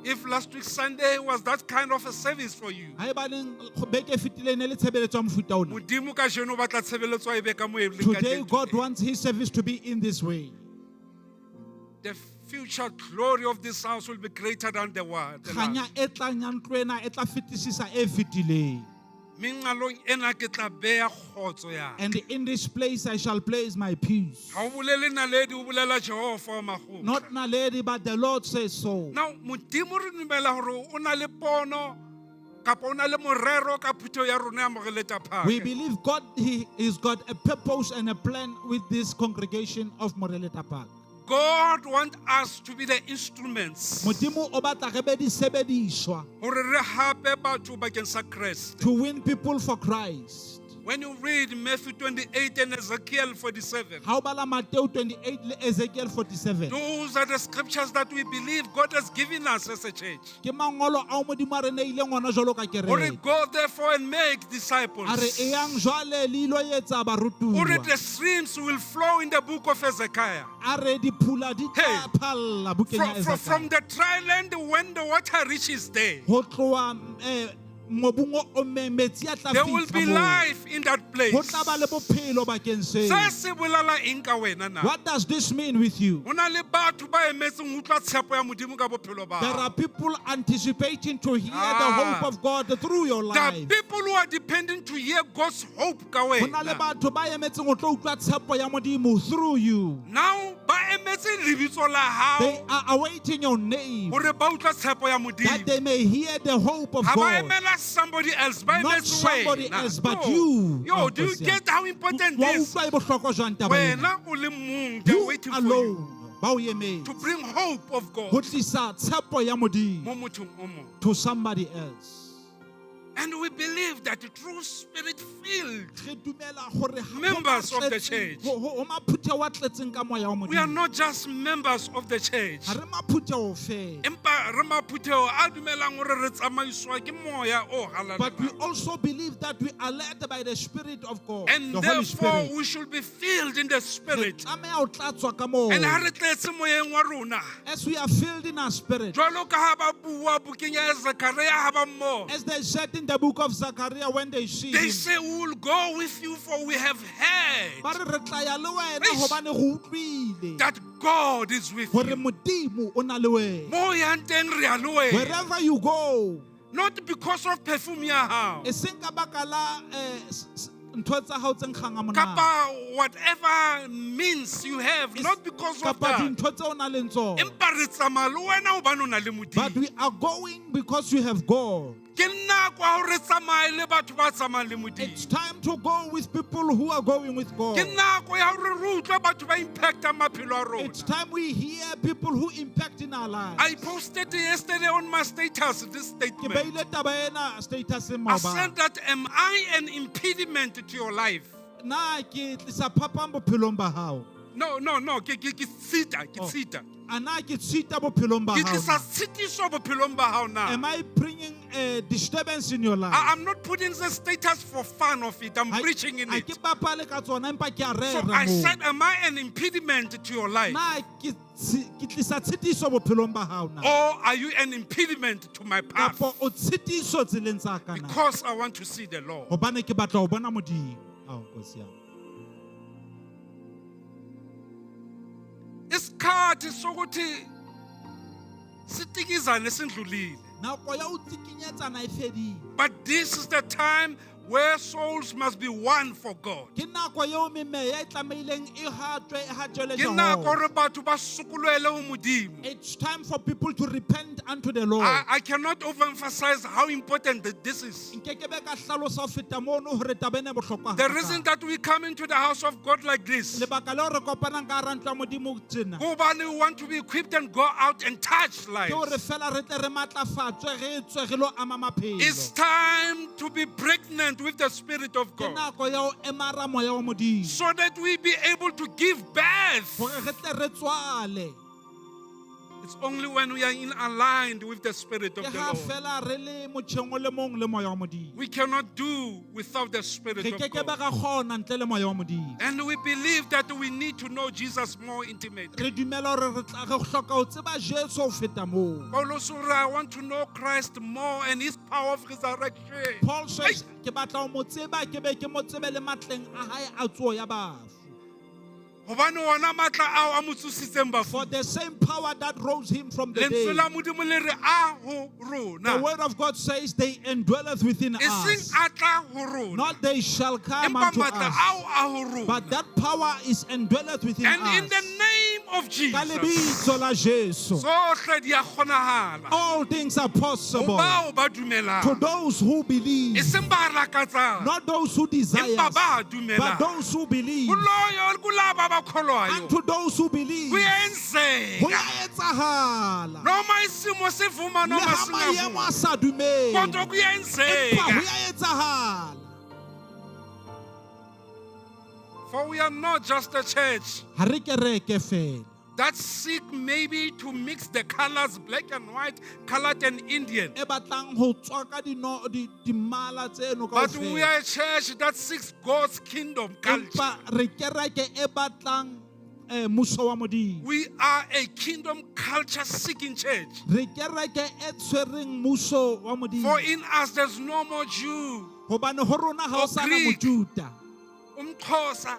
If last week Sunday was that kind of a service for you,
Haebaneng beke e fetileng e ne le tshebeletso ya mofuta ona.
Modimo kajeno o batla tshebeletso e be ka moo e leng ka
Today
teng
God
today.
wants his service to be in this way.
The future glory of this house will be greater than the one. the
Kganya
last.
e tlang ya ntlo ena e tla fetisisa e fetileng.
Mme nqalong ena ke tla beha kgotso ya ka.
And in this place I shall place my peace.
Ha o bolele naledi, o bolela Jehova wa makgotla.
Not Naledi, but the Lord says so.
Now, Modimo re dumela hore o na le pono kapa o na le morero ka phutheho ya rona ya Moreleta Park.
We believe God he has got a purpose and a plan with this congregation of Moreleta Park.
God wants us to be the instruments
Modimo o batla re be disebediswa
hore re hape batho bakeng sa Kreste.
to win people for Christ.
When you read Matthew 28 and Ezekiel 47,
Ha o bala Mateo 28 le Ezekiel 47.
those are the scriptures that we believe God has given us as a church.
Ke mangolo ao Modimo a re neileng ona jwalo ka
Hore
kereke.
go therefore and make disciples.
A re eyang jwale le ilo etsa
Hore
barutuwa.
the streams will flow in the book of Ezekiel.
A re diphula di tla
Hey.
phalla bukeng ya
From
Ezekiel.
the dry land, when the water reaches there,
Ho tloha mobung o ommeng metsi a tla
there will
fihla
be
moo.
life in that place.
Ho tla ba le bophelo bakeng
Se
seo.
se bolela eng ka wena na?
What does this mean with you?
Ho na le batho ba emetseng ho utlwa tshepo ya Modimo ka bophelo ba
There
hao.
are people anticipating to hear the
Ah.
hope of God through your
There are
life.
people who are depending to hear God's hope ka
Ho na le
wena.
batho ba emetseng ho tlo utlwa tshepo ya Modimo through you.
Now ba emetse lebitso la
They
hao
are awaiting your name
hore ba utlwa tshepo ya
that
Modimo.
they may hear the hope of
Ha ba
God.
emela somebody else, ba
Not
emetse
somebody
wena.
else, but
Yo,
you.
Yo, do you
Nkosi yami.
get how important
Wa
this?
utlwa e bohlokwa jwang taba ena?
Wena o le mong, they're
You
waiting for you
alone ba o emetse
to bring hope of
ho
God
tlisa tshepo ya Modimo
mo mothong o mong.
to somebody else.
And we believe that the true spirit filled
Re dumela hore ha- ho
Members of the
ba tletseng-
church.
ho maphutheho a tletseng ka moya wa
We are
Modimo.
not just members of the church.
Ha re maphutheho feela.
Empa re maphutheho a dumelang hore re tsamaiswa ke moya o
But we
halalelang.
also believe that we are led by the Spirit of God,
And
the Holy
therefore
Spirit.
we should be filled in the
Re
spirit.
tlameha ho tlatswa ka moya.
And ha re tletse moyeng wa rona,
As we are filled in our spirit,
jwalo ka ha ba bua bukeng ya Zakaria ha ba mmona,
as they said in the book of Zechariah when they see
they
him,
say we will go with you for we have heard
ba re re tla ya le wena
Eish.
hobane re utlwile
that God is with
hore
you.
Modimo o na le wena.
Mo o yang teng re ya le wena.
Wherever you go,
Not because of perfume ya hao.
e seng ka baka la ntho tsa hao tse nkgang ha monate.
Kapa whatever means you have, not because of
Kapa
that.
dintho tseo o nang le tsona.
Empa re tsamaya le wena hobane o na le
But
Modimo.
we are going because you have God.
Ke nako ya hore re tsamaye le batho ba tsamayang le Modimo.
It's time to go with people who are going with God.
Ke nako ya hore re utlwe batho ba impactang maphelo a rona.
It's time we hear people who impact in our lives.
I posted yesterday on my status this
Ke
statement.
beile taba ena status-eng
I said
maobane.
that am I an impediment to your life?
Na ke tlisa phapang bophelong ba hao?
No, no, no. Ke tshita, ke
Oh.
tshita.
A na ke tshita bophelong ba
Ke
hao
tlisa
na?
tshitiso bophelong ba hao na?
Am I bringing a disturbance in your life?
I'm not putting the status for fun of it. I'm preaching in
Ha
it.
ke bapale ka tsona empa ke a
So
rera
I
moo.
said, am I an impediment to your life?
Na ke tlisa tshitiso bophelong ba hao na?
Or are you an impediment to my path?
Kapa o tshitiso tseleng tsa ka na?
Because I want to see the Lord.
Hobane ke batla ho bona Modimo. Ao, Nkosi yami.
Isikhathi sokuthi sitikizane sindlulile.
Nako ya ho tsikinyetsana e fedile.
But this is the time where souls must be won for God.
Ke nako eo memeya e tlamehileng e hatwe e hatjwele
Ke nako
Jehova.
hore batho ba sokolohele ho Modimo.
It's time for people to repent unto the Lord.
I cannot overemphasize how important that this is.
Nkekebe ka hlalosa ho feta mono hore taba ena e bohlokwa
The
hakakang.
reason that we come into the house of God like this,
Lebaka leo re kopanang ka hara ntlo ya Modimo tjena.
hobane we want to be equipped and go out and touch
Ke hore
lives.
fela re tle re matlafatswe re tswe re lo ama maphelo.
It's time to be pregnant with the Spirit of
Ke
God
nako ya ho emara moya wa Modimo.
so that we be able to give birth.
Hore re tle re tswale.
It's only when we are in aligned with the Spirit
Ke
of the
ha
Lord.
fela re le motjheng o le mong le moya wa Modimo.
We cannot do without the Spirit
Re
of
keke ba
God.
ra kgona ntle le moya wa Modimo.
And we believe that we need to know Jesus more intimately.
Re dumela hore re tla re hloka ho tseba Jesu ho feta moo.
Paulus o re, I want to know Christ more and his power of resurrection.
Paul says, ke batla ho mo tseba ke be ke mo tsebe le matleng a hae a tsoho ya bafu.
Hobane ona matla ao a mo tsositseng
For
bafung.
the same power that rose him from the
Lentswe la
dead.
Modimo le re a ho
The
rona.
word of God says they indwelleth within
Eseng
us.
a tla ho rona.
Not they shall come
Empa
unto
matla
us.
ao a ho rona.
But that power is indwelleth within
And in the
us.
name of
Ka
Jesus,
lebitso la Jesu.
tsohle di a kgonahala.
All things are
Ho
possible
bao ba
to
dumelang.
those who believe.
Eseng ba lakatsang.
Not those who desire,
Empa ba
but
dumelang.
those who believe.
Kuloyo kulaba abakholwayo.
Unto those who believe. Ho
Kuyenzeka.
ya etsahala.
Noma isimo sivuma
Le
noma
ha maemo
singavumi.
a sa dumele.
Kodwa
Empa ho
kuyenzeka.
ya etsahala.
For we are not just a church
Ha re kereke fela.
that seek maybe to mix the colors black and white, colored and Indian.
E batlang ho tswaka dino di dimmala tseno
But we
kaofela.
are a church that seeks God's kingdom culture.
Empa re kereke e batlang muso wa Modimo.
We are a kingdom culture seeking church.
Re kereke e tshwereng muso wa
For
Modimo.
in us there's no more Jew,
Hobane ho rona ha ho
Or
sana
Greek.
Mojuda.
umXhosa,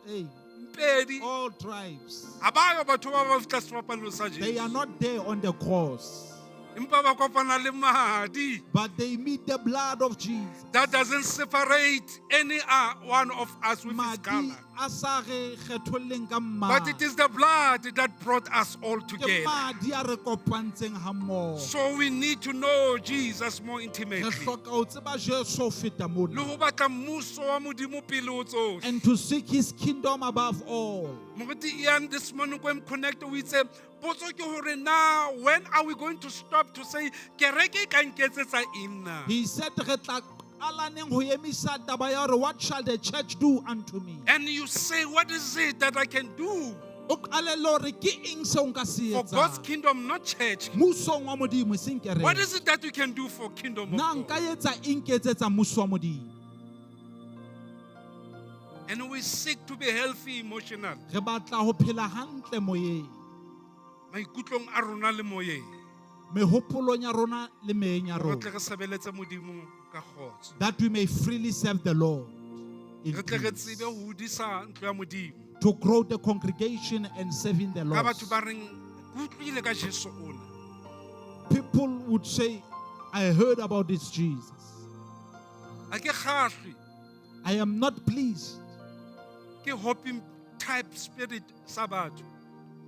Hey,
Mpedi.
all tribes.
Abayo batho ba ba fihla sefapanong sa
They
Jesu.
are not there on the cross.
Empa ba kopana le madi.
But they meet the blood of Jesus.
That doesn't separate any one of us with his
Madi
color.
a sa re kgetholleng ka
But it
mmala.
is the blood that brought us all
Ke
together.
madi a re kopantseng ha mmoho.
So we need to know Jesus more
Re
intimately.
hloka ho tseba Jesu ho feta
Le
mona.
ho batla mmuso wa Modimo pele ho tsohle.
And to seek his kingdom above all.
Moruti Ian this morning ko connect o itse potso ke hore na when are we going to stop to say kereke e ka nketsetsa eng na?
He said re tla qala neng ho emisa taba ya hore what shall the church do unto me?
And you say, what is it that I can do
O qalelle hore ke eng seo nka se
for God's
etsang?
kingdom, not church?
Mmusong wa Modimo e seng
What
kereke.
is it that you can do for kingdom of
Na
God?
nka etsa eng ke etsetsa mmuso wa Modimo?
And we seek to be healthy emotional.
Re batla ho phela hantle moyeng.
Maikutlong a rona le moyeng.
Mehopolong ya rona le meyeng ya
Re tle
rona.
re sebeletse Modimo ka kgotso.
That we may freely serve the Lord. In
Re tle re
peace.
tsebe ho hodisa ntlo ya Modimo.
To grow the congregation and serving the
Ka
Lord.
batho ba reng, ke utlwile ka Jesu ona.
People would say, I heard about this Jesus.
Ha ke kgahlwe
I am not pleased.
ke hopping type spirit sa batho.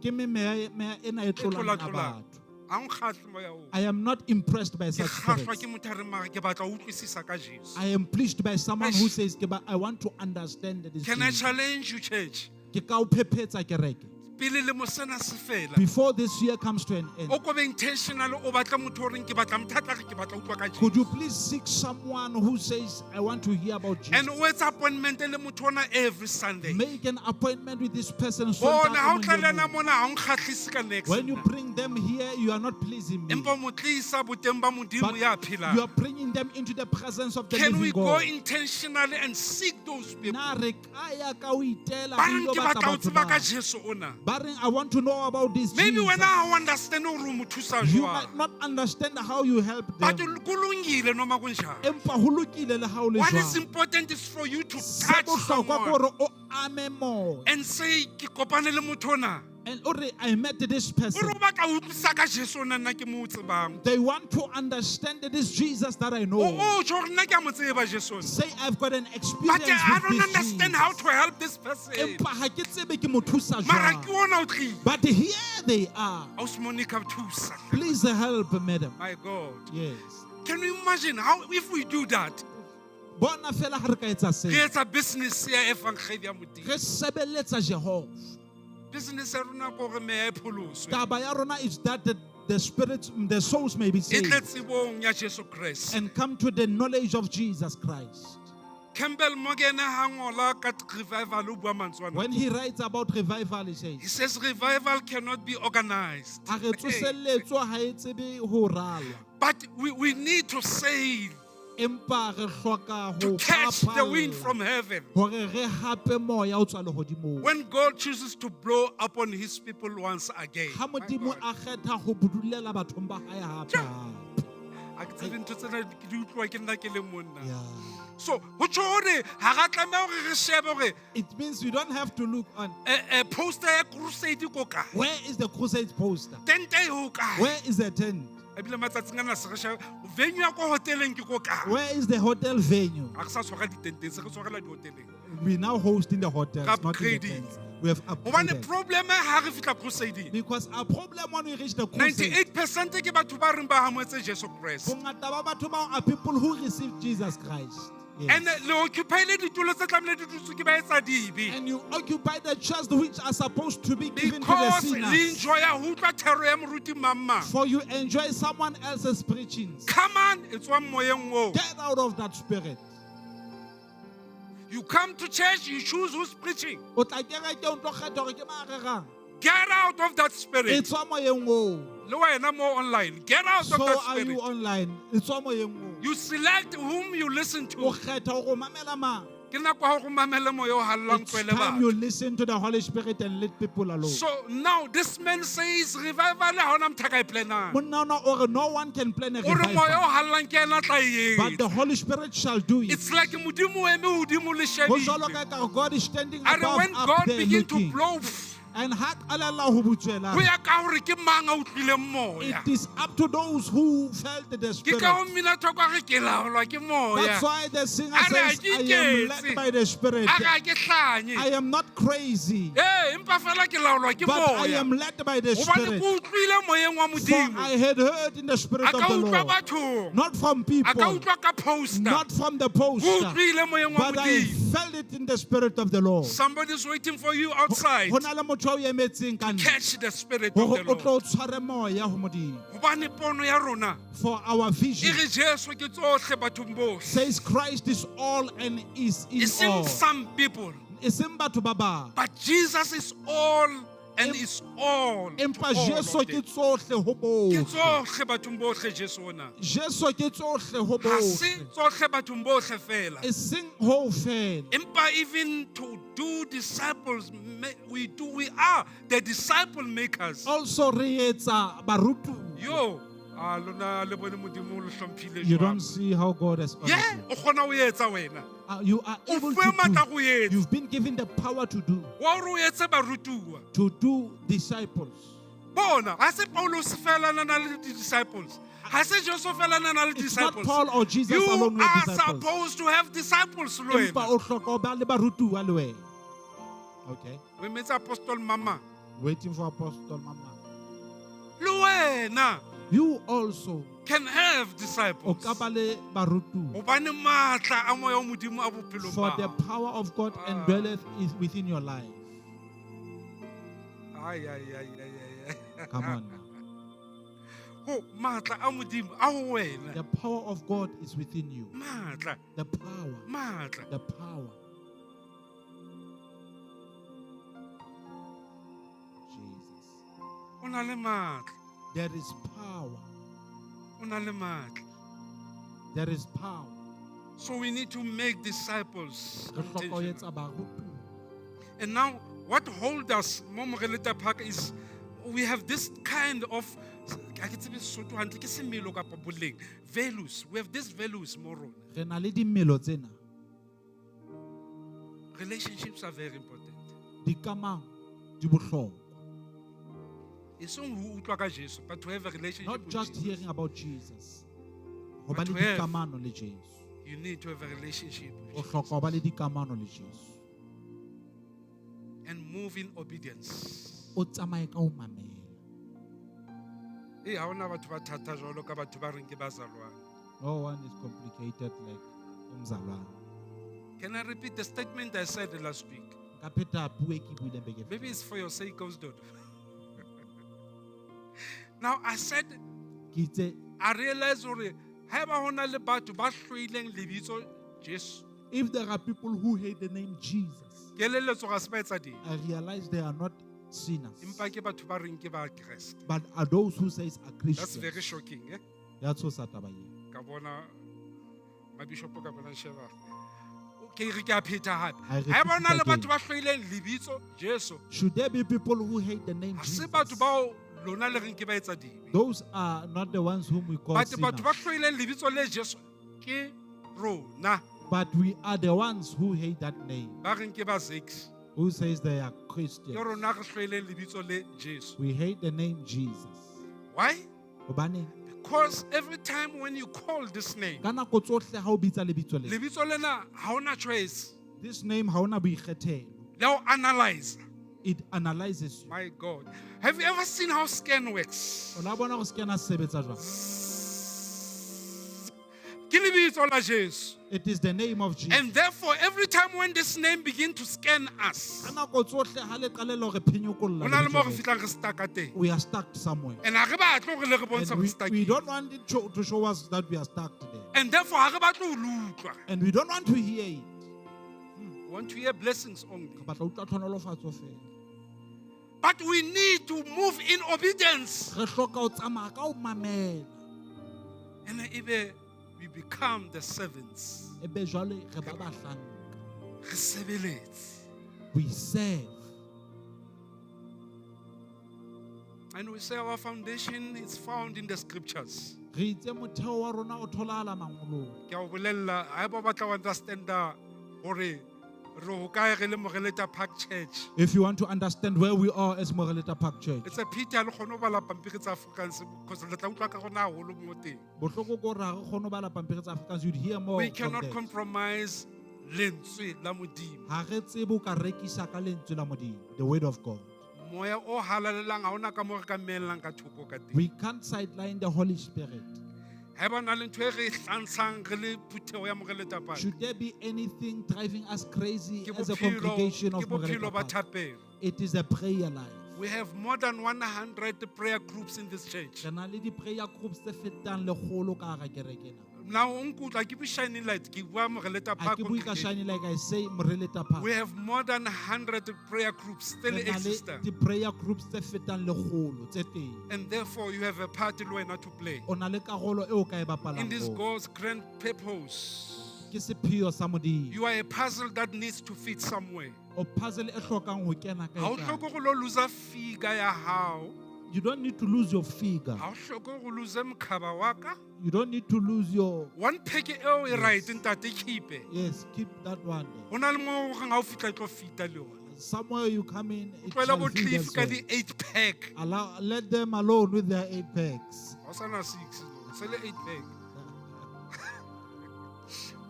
Ke me meya meya ena e
E
tlolang ya
tlola-tlolang.
batho.
Ha o nkgahle moya oo.
I am not impressed by
Ke
such
kgahlwa
spirits.
ke motho a reng mara ke batla ho utlwisisa ka Jesu.
I am pleased by someone who
Eish.
says, "Ke ba- I want to understand this
Can I
Jesus."
challenge you, church?
Ke ka o phephetsa kereke.
Pele lemo sena se fela,
Before this year comes to an end,
o ko be intentional, o batla motho o reng ke batla motho a tla re ke batla ho utlwa ka Jesu.
could you please seek someone who says, I want to hear about Jesus?
And o etsa appointment le motho ona every Sunday.
Make an appointment with this person. so
Bona
that
ha o tla
o
le
mong le
yena
mong.
mona ha o nkgahlise ka next.
When you bring them here, you are not pleasing me.
Empa o mo tlisa boteng ba Modimo
But
ya
you
phelang.
are bringing them into the presence of the
Can we
living
go
God.
intentionally and seek those people?
Na re ka ya ka ho itela
Ba
re
reng
ilo
ke
batla
batla ho
batho
tseba ka
ba.
Jesu ona.
Ba reng, I want to know about this
Maybe
Jesus.
wena ha o understand hore o mo thusa
You
jwang.
might not understand how you help
But
them.
kulungile noma kunjalo.
Empa ho lokile le ha o le
What is
jwang.
important is for you to
Se
touch
bohlokwa ke
someone
hore o ame moya.
and say ke kopane le motho ona.
And o re, I met this
O
person.
re o batla ho utlwisisa ka Jesu ona nna ke mo tsebang.
They want to understand this Jesus that I
O
know.
o tjho hore nna ke a mo tseba Jesu ona.
Say, I've got an
But
experience
I
with
don't
this
understand how
Jesus.
to help this person.
Empa ha ke tsebe ke mo thusa
Mara ke
jwang.
ona o tlile.
But here they are.
Ausi Monica thusa.
Please help, madam.
My God.
Yes.
Can you imagine how if we do that,
Bona fela ha re ka etsa
re
seo.
etsa business ya evangeli ya Modimo.
Re sebeletsa Jehova.
Business ya rona ke hore meya e pholoswe.
Taba ya rona is that the spirits, the souls may be
E tle
saved
tsebong ya Jesu Kreste.
and come to the knowledge of Jesus Christ.
Campbell Morgan ha ngola ka revival o bua mantswe ana.
When he writes about revival, he
He
says,
says revival cannot be organized.
"Ha re tsoseletswa ha e tsebe ho ralwa,
But we need to sail
empa re hloka
to
ho
catch the wind
phapalla
from heaven.
hore re hape moya o tswa lehodimong."
When God chooses to blow upon his people once again.
Ha
My
Modimo
God.
a kgetha ho budulela bathong ba hae hape hape.
Ha ke tsebe ntho tsena ke di utlwa ke nna ke le monna.
Yeah.
So ho tjho hore ha ra tlameha hore re shebe hore
It means we don't have to look on
poster ya crusade ko kae.
where is the crusade poster?
Tente e ho kae.
Where is the tent?
Ebile matsatsing ana se re shebe venue ya ko hoteleng ke ko kae.
Where is the hotel venue?
Ha re sa tshwara ditenteng, se re tshwarela dihoteleng.
We now host in the hotels, not in the
Upgrading.
tents. We have
Hobane
upgraded.
problem ha re fihla crusading.
Because our problem when we reach the crusade,
98% ke batho ba reng ba amohetse Jesu Kreste.
bongata ba batho bao are people who received Jesus Christ. Yes.
And le occupy-ile ditulo tse tlamehile di dutswe ke ba etsa dibe.
And you occupy the chairs which are supposed to be given to the
Because le
sinners.
enjoy-a ho utlwa thero ya moruti mang mang.
For you enjoy someone else's preachings.
Come on, e tswang moyeng oo.
Get out of that spirit.
You come to church, you choose who's preaching.
O tla kereke o ntlo kgetha hore ke mang a rerang.
Get out of that
E
spirit.
tswa moyeng oo.
Le wena mo online. Get out of
So
that
are you
spirit.
online. E tswa moyeng oo.
You select whom you listen
O
to.
kgetha hore o mamela mang.
Ke nako ya hore o mamele moya o hallang
It's
tlohele
time you
batho.
listen to the Holy Spirit and lead people alone.
So now this man says revival ha hona motho a ka e planang.
Monna ona o re no one can plan a
O re moya o
revival,
hallang ke ena a tla e
but the
etsa.
Holy Spirit shall do it.
It's like Modimo o eme hodimo le
Ho jwalo
shebile.
ka ekare God is standing
A re
above
when
up
God
there
begin to
looking.
blow,
And ha qalella ho butswela,
Ho ya ka hore ke mang a utlwileng moya.
it is up to those who felt the
Ke
Spirit.
ka ho mmina thoko a re ke laolwa ke moya.
That's why the singer
A re ha
says,
ke
I am
iketse.
led by the Spirit.
A re ha ke hlanye.
I am not crazy,
Ee, empa fela ke laolwa ke
but I
moya.
am led by the
Hobane
Spirit.
ke utlwile moyeng wa
For
Modimo.
I had heard in the Spirit
A
of
ka
the
utlwa
Lord,
bathong.
not from
A ka
people,
utlwa ka poster.
not from the
Ke
poster,
utlwile moyeng wa
but I
Modimo.
felt it in the Spirit of the Lord.
Somebody's waiting for you outside.
Ho na le motho ao emetseng ka ntle
Catch the spirit of
hore
the
o
Lord.
tlo o tshware moya ho Modimo.
Hobane pono ya rona
For our
e
vision
re Jesu ke tsohle bathong bohle.
says Christ is all and is in
Eseng
all.
some people,
Eseng batho ba bang.
but Jesus is all and is all to
Empa
all
Jesu
of
ke
them.
tsohle ho
Ke
bohle.
tsohle bathong bohle Jesu ona.
Jesu ke tsohle ho
Ha se
bohle.
tsohle bathong bohle fela.
Eseng ho fela.
Empa even to do disciples, we are the disciple makers.
Also re etsa barutuwa.
Yo, a lona le bone Modimo o le hlomphile
You
jwang.
don't see how God has honored
Yeah,
you.
o kgona ho etsa wena.
You are
O
able
fuwe
to
matla
do.
ho etsa.
You've been given the power to do.
Wa hore o etse barutuwa.
To do disciples.
Bona, ha se Paulus fela a na le di-disciples. Ha se Jesu fela a na le
It's not
disciples.
Paul or Jesus
You
alone who
are
are disciples.
supposed to have disciples le
Empa
wena.
o hloka ho ba le barutuwa le wena. Okay.
O emetse Apostle Mama.
Waiting for Apostle Mama.
Le wena
You also
can have
o
disciples.
ka ba le barutuwa.
Hobane matla a moya wa Modimo a bophelong
For
ba
the
hao.
power of God
Ah.
indwelleth is within your life.
Ai, ai, ai, ai, ai, ai.
Come on now.
Ho, matla a Modimo a ho wena.
The power of God is within you.
Matla,
The power.
matla.
The power. Jesus.
O na le matla.
There is power.
O na le matla.
There is power.
So we need to make disciples.
Re hloka ho
intentional.
etsa barutuwa.
And now, what hold us, mo Moreleta Park, is we have this kind of ha ke tsebe Sesotho hantle, ke semelo kapa boleng, values. We have these values mo rona.
Re na le dimelo tsena.
Relationships are very important.
Dikamano di bohlokwa.
Eseng ho utlwa ka Jesu, but to have a relationship
Not
with
just
Jesus.
hearing about Jesus. Ho ba
But
le
to have-
dikamano le Jesu.
You need to have a relationship with
O
Jesus
hloka ho ba le dikamano le Jesu.
and move in obedience.
O tsamaye ka ho mamela.
Eh, ha hona batho ba thata jwalo ka batho ba reng ke bazalwane.
No one is complicated like umzalwane.
Can I repeat the statement I said last week?
Nka pheta puo e ke buileng beke e
Maybe it's for your sake, Osdod. Now I said
Ke itse
I realize hore haeba ho na le batho ba hloileng lebitso Jesu,
if there are people who hate the name Jesus,
keleletso ga se ba etsa dibe,
I realize they are not sinners,
empa ke batho ba reng ke ba Kreste.
but are those who says are
That's very
Christians.
shocking, eh?
Ya tshosa taba eo.
Ka bona mabishopo ka bona sheba. Ke re ke a pheta hape.
I repeat
Haeba ho na
it
le
again.
batho ba hloileng lebitso Jesu,
Should there be people who hate the name
ha se
Jesus?
batho bao lona le reng ke ba etsa dibe.
Those are not the ones whom we call
But batho ba
sinners.
hloileng lebitso le Jesu ke rona
But we are the ones who hate that name,
ba reng ke ba Zakes.
who says they are
Ke
Christians.
rona re hloileng lebitso le Jesu.
We hate the name Jesus.
Why?
Hobane
Because every time when you call this name,
ka nako tsohle ha o bitsa lebitso lena,
lebitso lena ha hona choice.
this name ha ona boikgethelo.
Le ho analyze.
It analyzes you.
My God. Have you ever seen how scan works?
O la bona hore scanner se sebetsa jwang?
Ke lebitso la Jesu.
It is the name of Jesus.
And therefore, every time when this name begin to scan us,
Ka nako tsohle ha le qalella hore phenyokolla
ho na le
lebitso
mo re
lena,
fihlang re stuck-a teng.
we are stuck somewhere.
And ha re batle hore le re bontshe
And
re
we
stuck-ile.
don't want it to show us that we are stuck there.
And therefore, ha re batle ho le utlwa.
And we don't want to hear it.
We want to hear blessings only.
Re batla ho utlwa tlhonolofatso feela.
But we need to move in obedience.
Re hloka ho tsamaya ka ho mamela.
And ebe we become the servants.
Ebe jwale re ba bahlanka.
Re sebeletse.
We serve.
And we say our foundation is found in the scriptures.
Re itse motheo wa rona o tholahala mangolong.
Ke a o bolella, haeba o batla ho understand-a hore Re hokae re le Moreleta Park Church?
If you want to understand where we are as Moreleta Park Church,
It's a pity ha le kgone ho bala pampiri tsa Afrikaans because le tla utlwa ka rona haholo mo teng.
bohloko ke hore ha re kgone ho bala pampiri tsa Afrikaans, you'd hear more
We
from
cannot
that.
compromise lentswe la Modimo.
Ha re tsebe ho ka rekisa ka lentswe la Modimo, the word of God.
Moya o halalelang ha hona ka moo re ka mmellang ka thoko ka teng.
We can't sideline the Holy Spirit.
Haeba na le ntho e re e hlantshang re le phutheho ya Moreleta Park,
Should there be anything driving us crazy
ke
as a
bophelo
congregation of
ke bophelo
Moreleta
ba
Park?
thapelo.
It is a prayer life.
We have more than 100 prayer groups in this church.
Re na le di-prayer groups tse fetang lekgolo ka hara kereke ena.
Now, o nkutlwa ke bue Shining Light, ke bua Moreleta
Ha
Park
ke bue ka
congregation.
Shining like I say, Moreleta Park.
We have more than 100 prayer groups still
Re na le
existing.
di-prayer groups tse fetang lekgolo tse teng.
And therefore, you have a part le wena to play
O na le karolo eo o ka e
in
bapalang
this
moo.
God's grand purpose.
Ke sepheo sa Modimo.
You are a puzzle that needs to fit somewhere.
O puzzle e hlokang ho kena
Ha o
kae kae.
hloke go lo lose figure ya hao.
You don't need to lose your figure.
Ha o hloke go lose mokhaba wa ka.
You don't need to lose your
One pack eo e right ntate keep.
Yes, keep that one there.
Ho na le mo o reng ha o fihla e tlo fita le yona.
Somewhere you come in, it
Tlohela
shall
bo
fit
Cliff
as
ka
well.
di 8 pack.
Allow, let them alone with their 8 packs.
Ha o sana 6, se le 8 pack.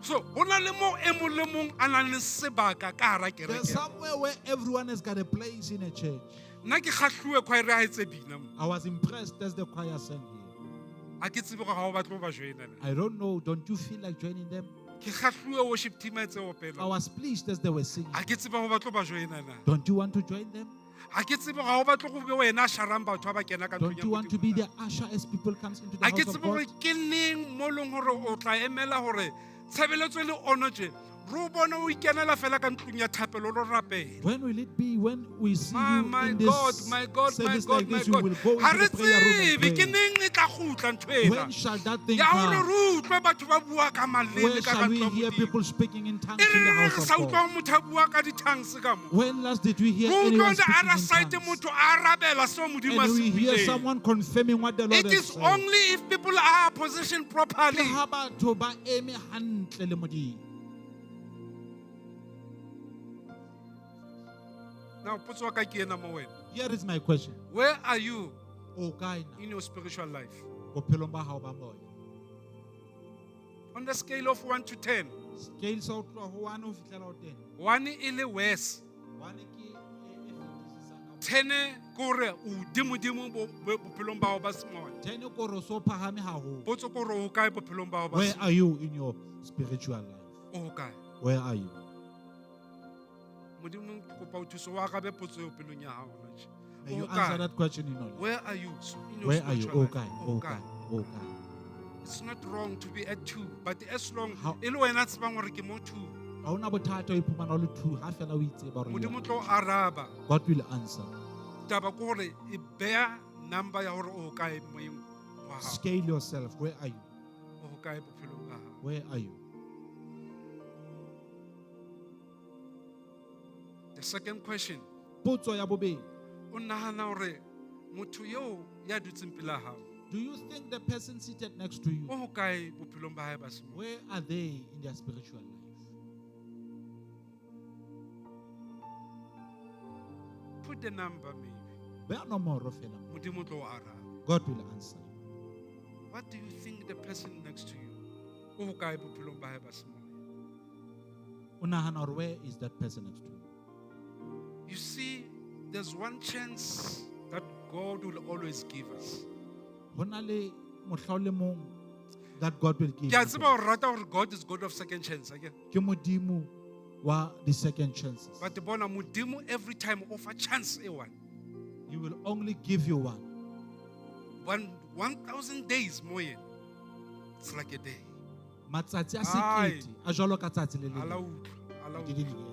So, ho na le mo e mong le mong a nang le sebaka ka hara
There's
kereke.
somewhere where everyone has got a place in a church.
Nna ke kgahluwe choir ha e tse bina mo.
I was impressed as the choir sang here.
Ha ke tsebe hore ha o batle ho ba joina na.
I don't know. Don't you feel like joining them?
Ke kgahluwe worship team ha e tse
I
opela.
was pleased as they were singing.
Ha ke tsebe hore o batle ho ba joina na.
Don't you want to join them?
Ha ke tsebe hore ha o batle go be wena a sharang batho ha ba kena ka ntlong
Don't
ya
you want to
Modimo
be
na.
the usher as people comes into the
Ha ke
house of
tsebe hore
God?
ke neng mo leng hore o tla emela hore tshebeletso e le ono tje re o bone o ikenela fela ka ntlong ya thapelo lo rapela.
When will it be when we see
My,
you
my
in
God,
this
my God, my
service
God,
like
my
this? You
God.
will go
Ha
into
re
the prayer room and
tsebe ke
pray.
neng e tla kgutla ntho ena.
When shall that thing
Ya hore
come?
re utlwe batho ba bua ka maleme
Where
ka
shall
ka
we
ntlo ya
hear
Modimo.
people speaking in tongues
E
in the
re re
house
sa
of
utlwa
God?
motho a bua ka di-tongues ka mo.
When last did we hear
Re utlwa
anyone
on the
speaking
other
in
side
tongues?
motho a arabela seo Modimo a
And
se
we hear
buileng.
someone confirming what the Lord
It
has
is
said.
only if people are positioned
Ke
properly.
ha batho ba eme hantle le Modimo.
Now, potso wa ka ke ena mo wena.
Here is my question.
Where are you
O kae na
in your spiritual life?
bophelong ba hao ba moya?
On the scale of 1 to 10,
Scale sa ho tloha ho 1 ho fihlela ho 10.
1 e le worse,
1 ke e fetisisang ka
10 ke hore o hodimodimo bophelong ba hao ba semoya.
10 ke hore o so phahame haholo.
Potso ke hore o kae bophelong ba hao ba
Where
semoya?
are you in your spiritual life?
O hokae?
Where are you?
Modimo ke kopa o thuse o arabe potso eo pelong ya hao hona tje.
May
O
you answer
hokae?
that question in your life.
Where are you in your
Where are you?
spiritual
O
life?
kae?
O
O
kae?
kae? O kae?
It's not wrong to be at 2, but as long
How-
e le wena a tsebang hore ke mo 2,
Ha hona bothata o iphumana o le 2 ha fela o itseba hore you
Modimo
are
o tlo o araba.
God will answer.
Taba ke hore e beha number ya hore o hokae moyeng wa hao.
Scale yourself. Where are you?
O hokae bophelong ba hao.
Where are you?
The second question,
Potso ya bobedi.
o nahana hore motho eo ya dutseng pela hao,
Do you think the person seated next to you,
o hokae bophelong ba hae ba semoya?
where are they in their spiritual life?
Put the number maybe.
Beha nomoro fela.
Modimo o tlo o araba.
God will answer you.
What do you think the person next to you o hokae bophelong ba hae ba semoya?
O nahana hore where is that person next to you?
You see, there's one chance that God will always give us.
Ho na le mohla o le mong that God will give.
Ke a
unto
tseba
us.
hore rata hore God is God of second chance, akere?
Ke Modimo wa the second chances.
But bona Modimo every time offer chance e one.
He will only give you one.
1,000 days mo yena. It's like a day.
Matsatsi a
Ai.
sekete a jwalo ka tsatsi le le
Ala
leng.
utlwa, ala
You didn't
utlwa.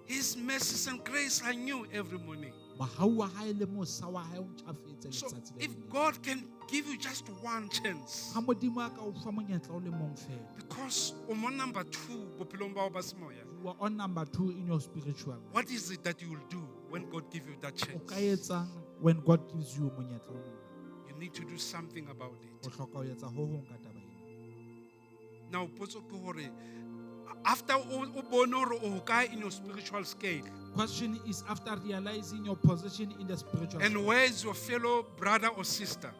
hear.
His mercies and grace are new every morning.
Mohau wa hae le mosa wa hae o ntjhafetse
So
letsatsi le
if
leng le leng.
God can give you just one chance,
Ha Modimo a ka o fa monyetla o le mong fela.
because o mo number 2 bophelong ba hao ba semoya,
You are on number 2 in your spiritual life.
what is it that you will do when God give you that
O ka
chance?
etsang when God gives you monyetla o mong?
You need to do something about
O
it.
hloka ho etsa ho hong ka taba ena.
Now, potso ke hore, After o bone hore o hokae in your spiritual scale
Question is after realizing your position in the spiritual
and
scale,
where is your fellow brother or sister,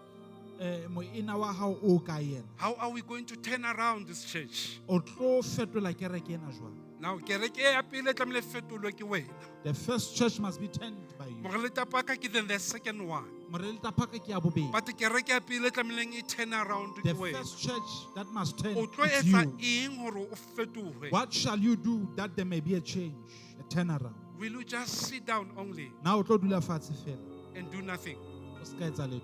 moena wa hao o kae yena?
how are we going to turn around this church?
O tlo fetola kereke ena jwang?
Now, kereke ya pele e tlamehile e fetolwe ke wena.
The first church must be turned by you.
Moreleta Parker ke then the second one.
Moreleta Parker ke ya bobedi.
But kereke ya pele e tlamehileng e turn around
The
ke wena.
first church that must turn
O tlo
is
etsa
you.
eng hore o fetohe?
What shall you do that there may be a change, a turnaround?
Will you just sit down only
Now o tlo dula fatshe fela,
and do nothing?
o ska etsa letho.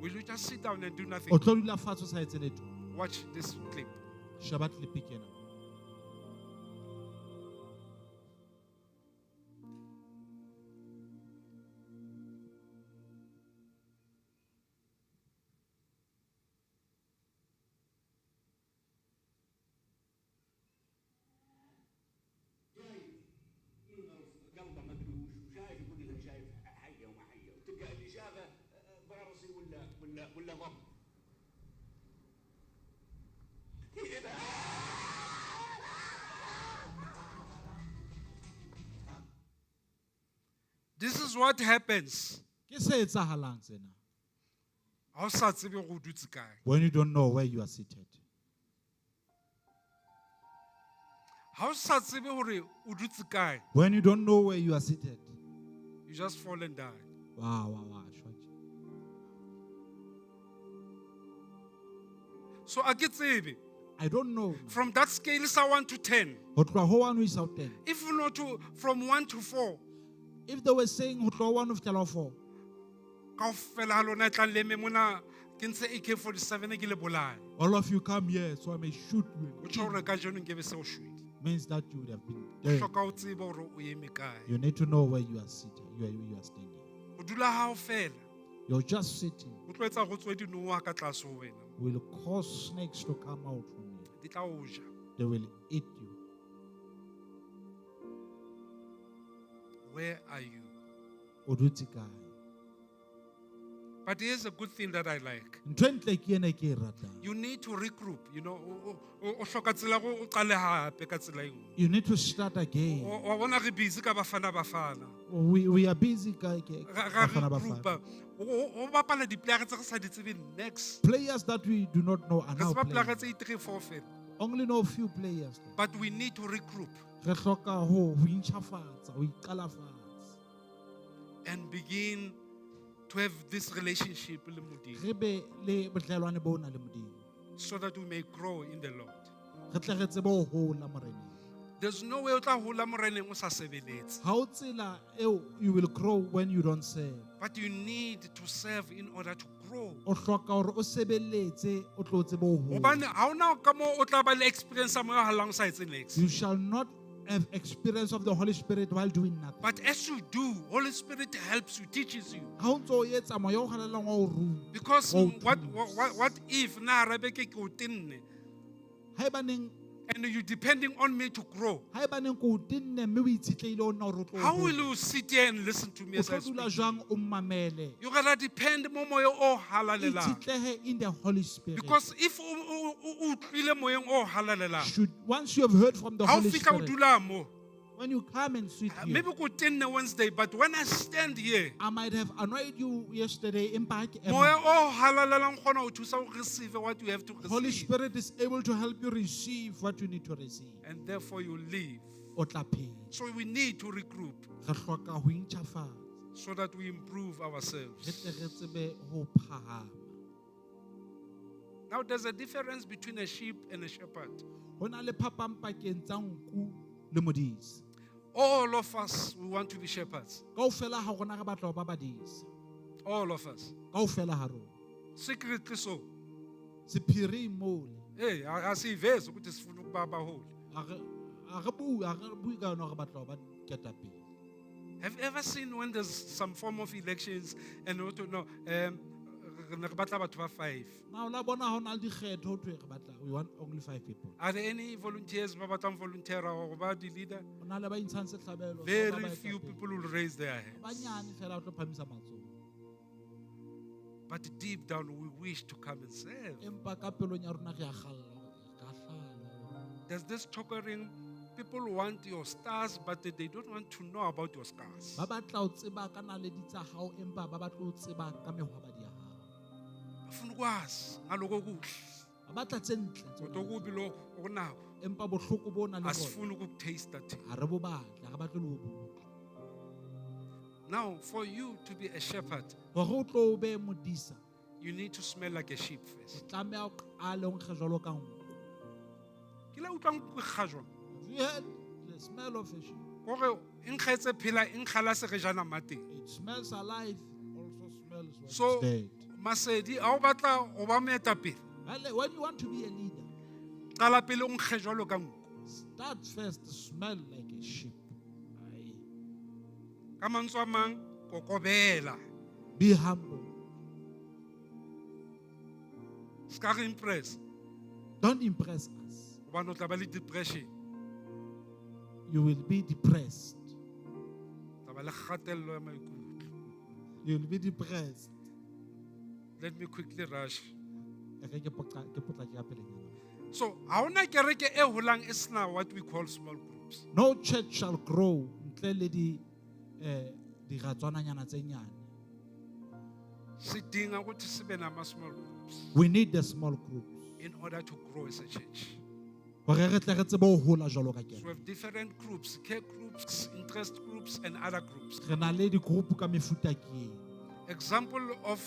Will you just sit down and do nothing?
O tlo dula fatshe o sa etse letho.
Watch this clip.
Sheba clip ke ena.
قلبه مدلوش وشايف يقول لك شايف حيه وما حيه وتلقى اللي شافه بارصي ولا ضب.
This is what happens.
Ke se etsahalang sena?
Ha o sa tsebe hore o dutse kae.
When you don't know where you are seated.
Ha o sa tsebe hore o dutse kae,
When you don't know where you are seated.
you just fall and die.
Wa shwa tje.
So a ke tsebe.
I don't know.
From that scale sa 1 to 10,
Ho tloha ho 1 ho isa ho 10.
if not to, from 1 to 4,
If they were saying ho tloha ho 1 ho fihlela ho 4,
kaofela ha lona e tlang le eme mona ke ntshe AK47 ke le bolaye.
all of you come here so I may shoot you.
Ho tjho hore kajeno nkebe se o shwele.
Means that you would have been
O
dead.
hloka ho tseba hore o eme kae.
You need to know where you are seated, you are standing.
Ho dula hao fela,
You're just sitting
ho tlo etsa ho tswe dinoha ka tlase ho wena.
will cause snakes to come out from you.
Di tla o ja.
They will eat you.
Where are you?
O dutse kae?
But here's a good thing that I like.
Ntho e ntle ke ena e ke e ratang.
You need to regroup, you know, o hloka tsela ya hore o qale hape ka tsela e nngwe.
You need to start again.
Wa bona re busy ka Bafana Bafana.
We are busy ka
Ra
Bafana
regroupa.
Bafana.
O bapala di-player tse re sa di tsebeng next.
Players that we do not know are
Re
now
tseba player
playing.
tse 3 4 fela.
Only know few players.
But we need to regroup
Re hloka ho intjhafatsa, ho iqala fatshe.
and begin to have this relationship le Modimo
Re be le botlelwane bona le Modimo.
so that we may grow in the Lord.
Re tle re tsebe ho hola moreneng.
There's no way o tla hola moreneng o sa sebeletse.
Ha o tsela eo you will grow when you don't serve.
But you need to serve in order to grow.
O hloka hore o sebeletse o tlo tsebe ho hola.
Hobane ha hona ka moo o tla ba le experience ya moya o halalelang o sa etse niks.
You shall not have experience of the Holy Spirit while doing nothing.
But as you do, Holy Spirit helps you, teaches you.
Ha o ntso o etsa moya o halalelang wa o ruta.
Because
Wa o thusa.
what if na arabe ke o tenne
Haebaneng
and you depending on me to grow?
haebaneng ke o tenne mme o itshetlehile ho nna hore o tlo
How
hola.
will you sit here and listen to me
O
as I
tlo dula
speak?
jwang o mmamele?
You gotta depend mo moya o halalelang.
Itshetlehe in the Holy Spirit.
Because if o utlwile moyeng o halalelang,
Should once you have heard from the
ha o
Holy
fihla o
Spirit,
dula mo,
when you come and sit here,
maybe ko tenne Wednesday, but when I stand here,
I might have annoyed you yesterday. Empa ha ke ema-
moya o halalelang o kgona ho thusa ho receive what you have to
Holy
receive.
Spirit is able to help you receive what you need to receive.
And therefore you live.
O tla phela.
So we need to regroup
Re hloka ho intjhafatsa.
so that we improve
Re
ourselves.
tle re tsebe ho phahama.
Now there's a difference between a sheep and a shepherd.
Ho na le phapang pakeng tsa nku le modise.
All of us, we want to be shepherds.
Kaofela ha rona re batla ho ba badisa.
All of us.
Kaofela ha rona.
Secretly so.
Sephiring mole.
Hey, asivezi ukuthi sifuna ukuba abaholi.
Ha re bue, ha re bue ka yona hore re batla ho ba ketapele.
Have you ever seen when there's some form of elections and no, re ne re batla batho ba 5?
Na o la bona ha ho na le dikgetho ho thwe re batla, we want only 5 people.
Are there any volunteers ba batlang volunteer or ba di leader?
Ho na le ba intshang sehlabelo, ba
Very
ba
few
etapele.
people will raise their hands.
Banyane fela o tlo phahamisa matsoho.
But deep down we wish to come and serve.
Empa ka pelong ya rona re a kgalla hore re ka hlala.
There's this talking, people want your stars, but they don't want to know about your scars.
Ba batla ho tseba ka naledi tsa hao empa ba batle ho tseba ka mehwabadi ya hao.
Bafuna ukwazi ngaloko okuhle.
Ba batla tse ntle tse o
Kodwa
nang le
okubi
tsona.
lokho okunako
Empa bohloko bo o nang le bona
asifuni ukukutaste thina.
ha re bo batle, ha re batle le ho bo utlwa.
Now, for you to be a shepherd,
Hore o tlo o be modisa,
you need to smell like a sheep
o
first.
tlameha o qale o nkge jwalo ka nku.
Ke la utlwa nku e kga jwang?
Have you heard the smell of a sheep?
Kore e nkga e tse phela, e nkga la se re ja nama teng.
It smells alive, also smells when
So,
it's dead.
Masedi, ha o batla ho ba moetapele,
Jwale, when you want to be a leader,
qala pele o nkge jwalo ka nku.
start first to smell like a sheep. Aye.
Ka mantswe a mang, kokobela.
Be humble.
Se ka re impress,
Don't impress us.
hobane o tla ba le depression,
You will be depressed.
o tla ba le kgatello ya maikutlo.
You will be depressed.
Let me quickly rush.
E re ke potlake ka pelenyana.
So, ha hona kereke e holang e sena what we call small groups.
No church shall grow ntle le di diratswananyana tse nyane.
Sidinga ukuthi sibe nama small groups
We need the small groups.
in order to grow as a church.
Hore re tle re tsebe ho hola jwalo ka
So we
kereke.
have different groups, care groups, interest groups, and other groups.
Re na le di-group ka mefuta ke eng.
Example of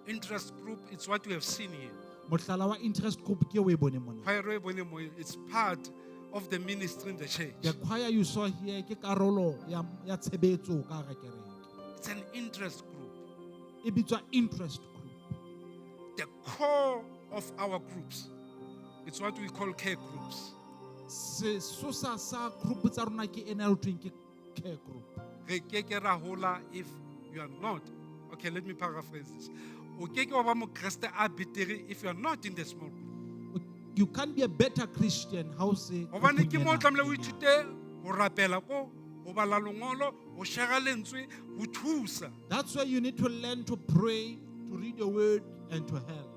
interest group, it's what we have seen here.
Mohlala wa interest group ke o e boneng mona.
Choir e bone mo, it's part of the ministry in the church.
The choir you saw here ke karolo ya tshebetso ka hara kereke.
It's an interest group.
E bitswa interest group.
The core of our groups, it's what we call care groups.
Sesosa sa group tsa rona ke ena e ho thweng ke care group.
Re keke ra hola if you are not. Okay, let me paraphrase this. O keke wa ba mokreste a betere if you are not in the small group.
You can't be a better Christian ha o se
Hobane ke
grouping
mo o
ena
tlamehile o
e nyane.
ithute ho rapela ko, ho bala lengolo, ho shera lentswe, ho thusa.
That's where you need to learn to pray, to read the word, and to help.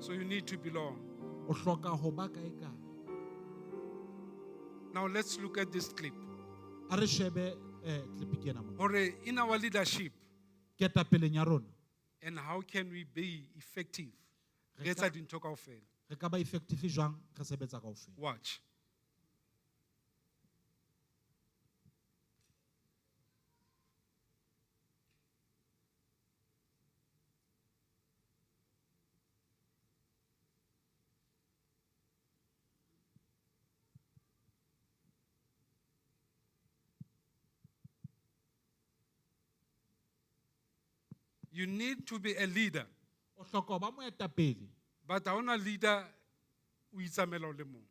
So you need to belong.
O hloka ho ba kae kae.
Now let's look at this clip.
A re shebe clip ke ena mona.
Hore in our leadership,
Ketapeleng ya rona,
and how can we be effective?
Re
Re
ka
etsa dintho kaofela.
re ka ba effective jwang re sebetsa kaofela.
Watch. You need to be a leader.
O hloka ho ba moetapele.
But ha hona leader o itsamaela o le mong.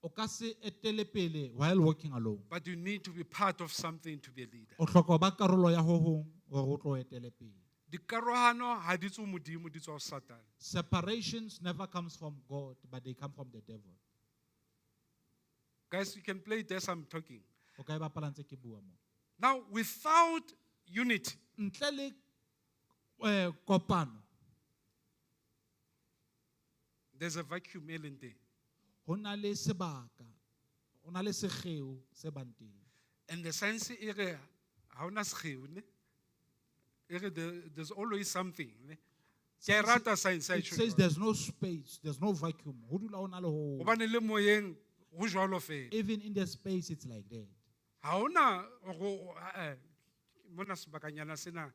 O ka se etele pele while working alone.
But you need to be part of something to be a leader.
O hloka ho ba karolo ya ho hong hore o tlo etele pele.
Dikarohano ha di tswe ho Modimo, di tswa ho Satan.
Separations never comes from God, but they come from the devil.
Guys, you can play it as I'm talking.
O ka e bapala ntse ke bua mo.
Now, without unity,
Ntle le kopano,
there's a vacuum e leng teng.
ho na le sebaka, ho na le sekgeo se bang teng.
And the science e re ha hona sekgeo, ne? E re there's always something, ne? Ke a e rata science ha e
It
tjho
says
jwalo.
there's no space, there's no vacuum. Ho dula ho na le ho.
Hobane le moyeng ho jwalo fela.
Even in the space, it's like that.
Ha hona hore, mona sebakanyana sena,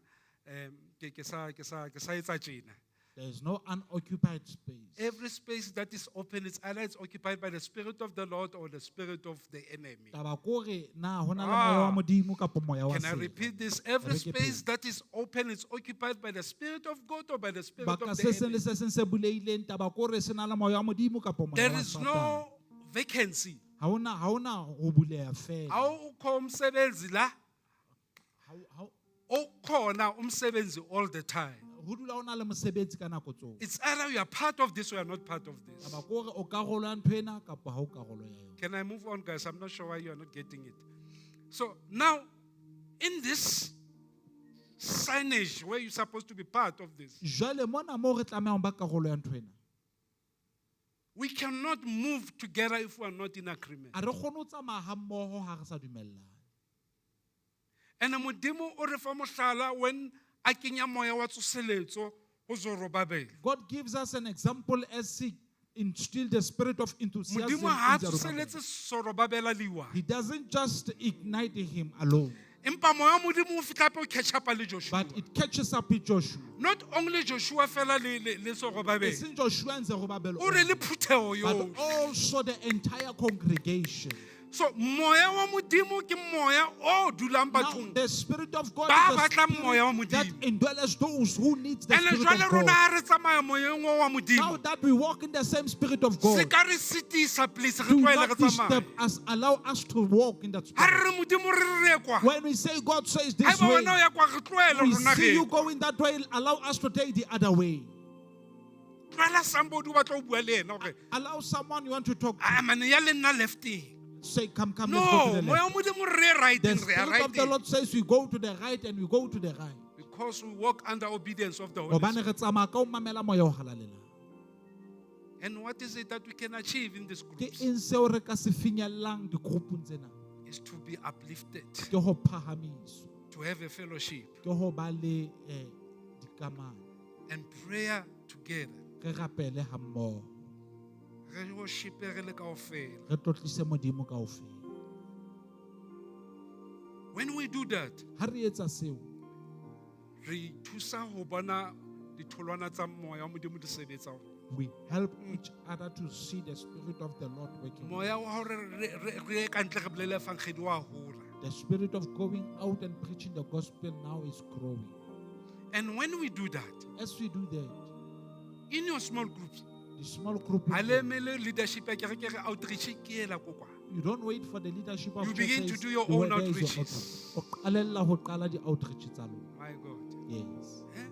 ke sa etsa tjena.
There is no unoccupied space.
Every space that is open, it's either it's occupied by the Spirit of the Lord or the spirit of the enemy.
Taba kore na ho na le moya wa Modimo kapa moya wa
Can I
sera.
repeat this? Every
Re ke
space
pele.
that is open is occupied by the Spirit of God or by the spirit
Baka
of the
se seng
enemy.
le se seng se buleileng, taba kore se na le moya wa Modimo kapa moya
There
wa
is
Satane.
no vacancy.
Ha hona ho buleha fela.
Awukho umsebenzi la. Ukhona umsebenzi all the time.
Ho dula ho na le mosebetsi ka nako tsohle.
It's either you are part of this or you are not part of this.
Taba kore o karolo ya ntho ena kapa ha o karolo ya yona.
Can I move on, guys? I'm not sure why you are not getting it. So now, in this signage where you're supposed to be part of this,
Jwale mona moo re tlamehang ho ba karolo ya ntho ena.
We cannot move together if we are not in agreement.
A re kgone ho tsamaya ha mmoho ha re sa dumellane.
And Modimo o re fa mohlala when a kenya moya wa tsoseletso ho Zorobabel.
God gives us an example as he instilled the spirit of enthusiasm
Modimo ha a
in Zerubbabel.
tsoseletse Zorobabel a le one.
He doesn't just ignite him alone,
Empa moya wa Modimo o fihla hape o catch up le Joshua.
but it catches up with Joshua.
Not only Joshua fela le Zorobabel.
It's in Joshua and Zerubbabel,
O re
only,
le phutheho
but
yohle.
also the entire congregation.
So moya wa Modimo ke moya o dulang
Now,
bathong.
the Spirit of God
Ba
is the
batlang moya wa
spirit that
Modimo.
indwells those who need the
Ene
Spirit
jwale
of
rona
God.
ha re tsamaya moyeng oo wa
Now
Modimo.
that we walk in the same Spirit of
Se
God,
ka re sitisa please re
do
tlwaele re
not disturb
tsamaye.
us. Allow us to walk in that
Ha
Spirit.
re re Modimo re re ye kwa.
When we say God says this
Haeba
way,
wena o ya kwa re tlohele
we
rona
see
re
you
ye.
going that way, allow us to take the other way.
Tlohela somebody o batla ho bua le yena hore
Allow someone you want to talk to.
ah man ya le nna lefteng.
Say, come, come, let's go to
No,
the
moya
left.
wa Modimo re ye
The
right-eng, re ya
Spirit of the
right-eng.
Lord says we go to the right and we go to the right.
Because we walk under obedience of the Holy
Hobane
Spirit.
re tsamaya ka ho mamela moya o halalelang.
And what is it that we can achieve in these
Ke
groups?
eng seo re ka se finyellang digroupung tsena?
Is to be uplifted,
Ke ho phahamiswa,
to have a fellowship
ke ho ba le dikamano.
and prayer together.
Re rapele ha mmoho.
Re worshipe re le kaofela.
Re tlotlise Modimo kaofela.
When we do that,
Ha re etsa seo,
re thusa ho bona ditholwana tsa moya wa Modimo di sebetsa ho rona.
we help each other to see the Spirit of the Lord working.
Moya wa hore re ye ka ntle re bolele evangeli wa hola.
The spirit of going out and preaching the gospel now is growing.
And when we do that,
As we do that,
in your small groups,
the small group,
ha le emele leadership ya kereke re outreach ke ela ko kwa.
you don't wait for the leadership of
You
church
begin to
says,
do your
"The way
own
there is your
outreaches."
outreach." O qalella ho qala di-outreach tsa lona.
My God.
Yes.
Eh?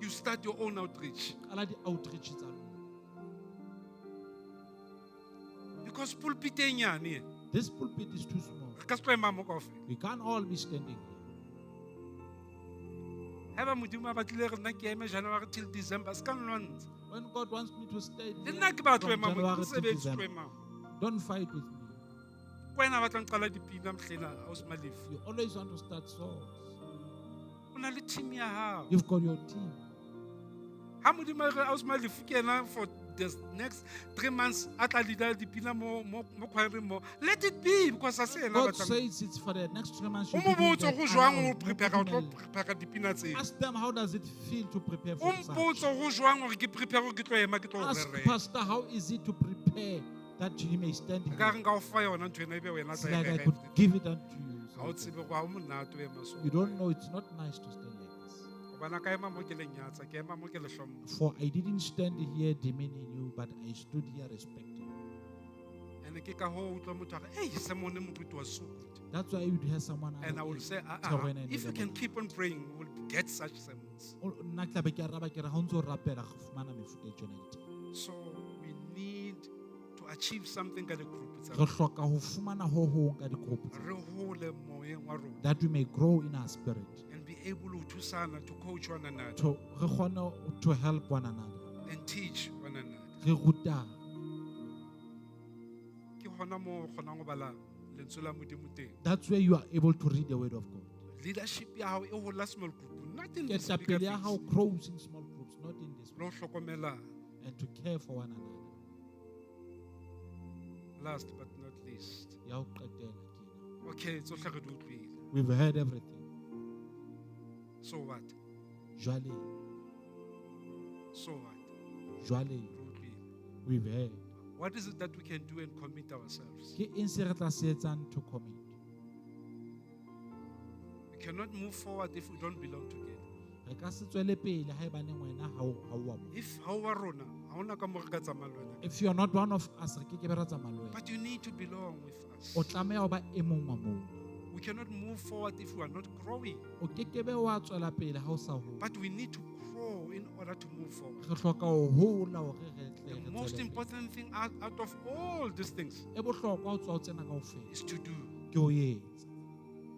You start your own outreach.
Qala di-outreach tsa lona.
Because pulpit e nyane e,
This pulpit is too small.
re ka se tlo ema mo kaofela.
We can't all be standing here.
Haeba Modimo a batlile re nna ke eme January till December, se ka nlwantsha.
When God wants me to stay
Le
here
nna ke batlo
from
ema mo,
January
ke
till
mosebetsi tlo
December,
ema mo.
don't fight with me.
Ke wena a batlang ho qala dipina mehlena, ausi Malefi.
You always want to start songs.
O na le team ya hao.
You've got your team.
Ha Modimo a re ausi Malefi ke yena for the next 3 months a tla leader dipina mo choireng mo. Let it be because ha se yena a
God
batlang.
says it's for the next 3 months.
O
you
mo
be doing
botse
that.
go jwang
Allow
o
him.
prepare, o tlo
Mo
prepare dipina tseo.
Ask them how does it feel to prepare
O
for such.
mpotse go jwang hore ke prepare hore ke tlo ema ke tlo
Ask
rera.
pastor how is it to prepare that he may stand
Ka
here.
re nka o fa yona ntho ena ebe wena
It's
tla e
like I
rera
could
everything.
give it unto you.
Ha o tsebe gore ha o monate o ema so.
You don't know it's not nice to stand like this.
Hobane ka ema mo ke le nyatsa, ke ema mo ke le hlompha.
For I didn't stand here demeaning you, but I stood here respecting you.
Ene ke ka hoo o utlwa motho a re, "Ei, sermon moruti was so good."
That's why you'd hear someone
And I will
"Hey,
say,
Thero ena e ne
if
le
you can
monate."
keep on praying, we'll get such sermons.
Nna ke tla be ke araba ke re, ha o ntso o rapela, re fumana mefuta e tjena ya ditaba.
So we need to achieve something ka di-group tsa
Re hloka ho fumana ho hong ka di-group tsa
rona. Re hole moyeng wa rona.
That we may grow in our spirit.
And be able to thusana, to coach one another.
To, re kgone to help one another.
And teach one another.
Re rutane.
Ke hona moo o kgonang ho bala lentswe la Modimo teng.
That's where you are able to read the word of God.
Leadership ya hao e hola small group, not in this bigger
Ketapele ya
things.
hao grows in small groups, not in this.
Le ho hlokomelana.
And to care for one another.
Last but not least.
Ya ho qetela ke ena.
Okay, tsohle re di utlwile.
We've heard everything.
So what?
Jwale,
So what?
jwale,
Re utlwile.
we've heard.
What is it that we can do and commit ourselves?
Ke eng se re tla se etsang to commit?
We cannot move forward if we don't belong together.
Re ka se tswele pele haebaneng wena ha o wa mo.
If ha o wa rona, ha hona ka moo re ka tsamayang le wena.
If you are not one of us, re ke ke be ra tsamaya le wena.
But you need to belong with us.
O tlameha ho ba e mong wa moo.
We cannot move forward if we are not growing.
O ke ke be wa tswela pele ha o sa hole.
But we need to grow in order to move forward.
Re hloka ho hola hore re tle
The
re
most
tswele pele.
important thing out of all these things
E bohlokwa ho tswa ho tsena kaofela.
is to do.
Ke ho etsa.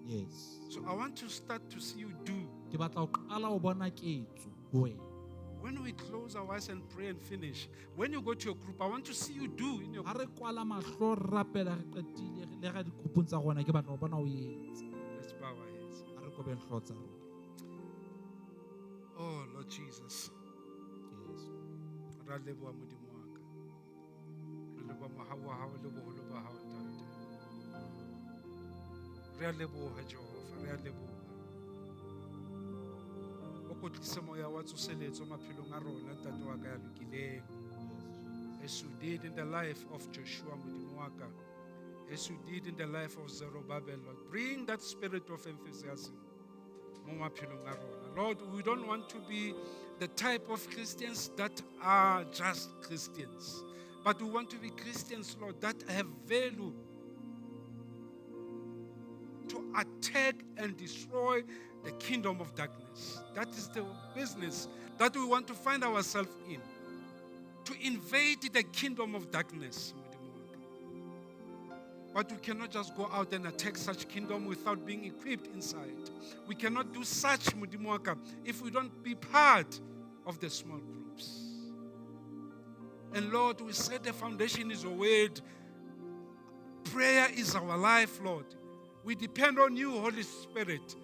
Yes.
So I want to start to see you do.
Ke batla ho qala ho bona ketso ho wena.
When we close our eyes and pray and finish, when you go to your group, I want to see you do in your
Ha re kwala mahlo re rapela re qetile re le ga dikopong tsa rona ke batla ho bona o etsa.
Let's bow our heads.
Ha re kobeng hlooho tsa rona.
Oh, Lord Jesus.
Yes.
Ra leboha Modimo wa ka. Re leboha mohau wa hao le boholo ba hao, Ntate. Re a leboha, Jehova, re a leboha. O ko tlise moya wa tsoseletso maphelong a rona, Ntate wa ka ya lokileng. As you did in the life of Joshua, Modimo wa ka, as you did in the life of Zerubbabel, Lord, bring that spirit of enthusiasm mo maphelong a rona. Lord, we don't want to be the type of Christians that are just Christians, but we want to be Christians, Lord, that have value to attack and destroy the kingdom of darkness. That is the business that we want to find ourselves in, to invade the kingdom of darkness. Modimo wa ka. But we cannot just go out and attack such kingdom without being equipped inside. We cannot do such, Modimo wa ka, if we don't be part of the small groups. And Lord, we said the foundation is your word. Prayer is our life, Lord. We depend on you, Holy Spirit.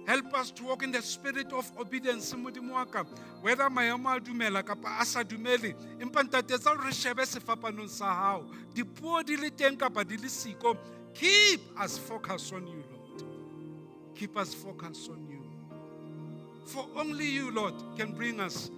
Help us to walk in the spirit of obedience, Modimo wa ka. Whether maemo a dumela kapa a sa dumele, empa Ntate, etsa hore re shebe sefapanong sa hao. Dipuo di le teng kapa di le siko, keep us focused on you, Lord. Keep us focused on you. For only you, Lord, can bring us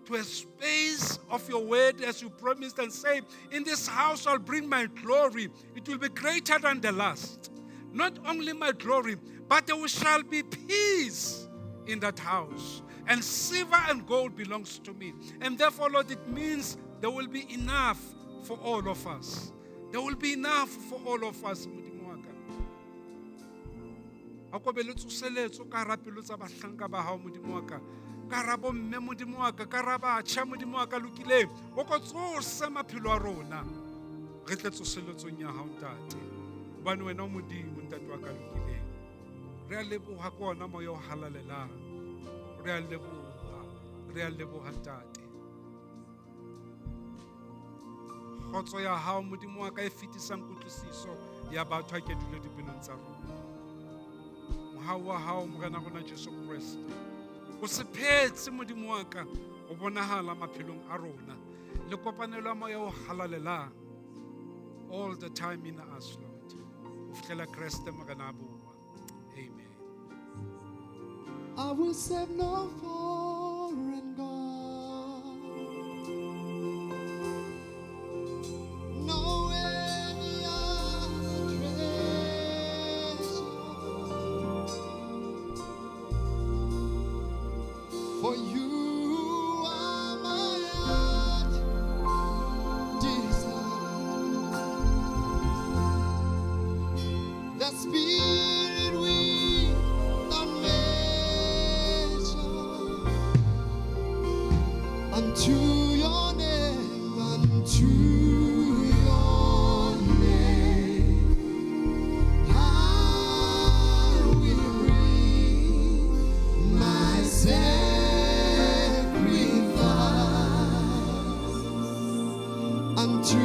to a space of your word as you promised and say, in this house I'll bring my glory. It will be greater than the last. Not only my glory, but there shall be peace in that house. And silver and gold belongs to me. And therefore, Lord, it means there will be enough for all of us. There will be enough for all of us, Modimo wa ka. A ko be le tsoseletso ka hara pelo tsa bahlanka ba hao, Modimo wa ka. Ka hara bomme, Modimo wa ka, ka hara batjha, Modimo wa ka lokileng. O ko tsose maphelo a rona. Re tle tsoseletsong ya hao, Ntate. Hobane wena o Modimo, Ntate wa ka lokileng. Re a leboha ka ona moya o halalelang. Re a leboha, re a leboha, Ntate. Kgotso ya hao, Modimo wa ka, e fetisang kutlwisiso ya batho ha ke dule dipelong tsa rona. Mohau wa hao, Morena rona Jesu Kreste, o se phetse, Modimo wa ka, o bonahala maphelong a rona. Le kopanelo ya moya o halalelang all the time in us, Lord. Ho fihlela Kreste Morena a boa. Amen.
I will serve no foreign God, no any other treasure, for you are my heart desire, the Spirit without measure. Unto your name, unto your name, I will bring my sacrifice. Unto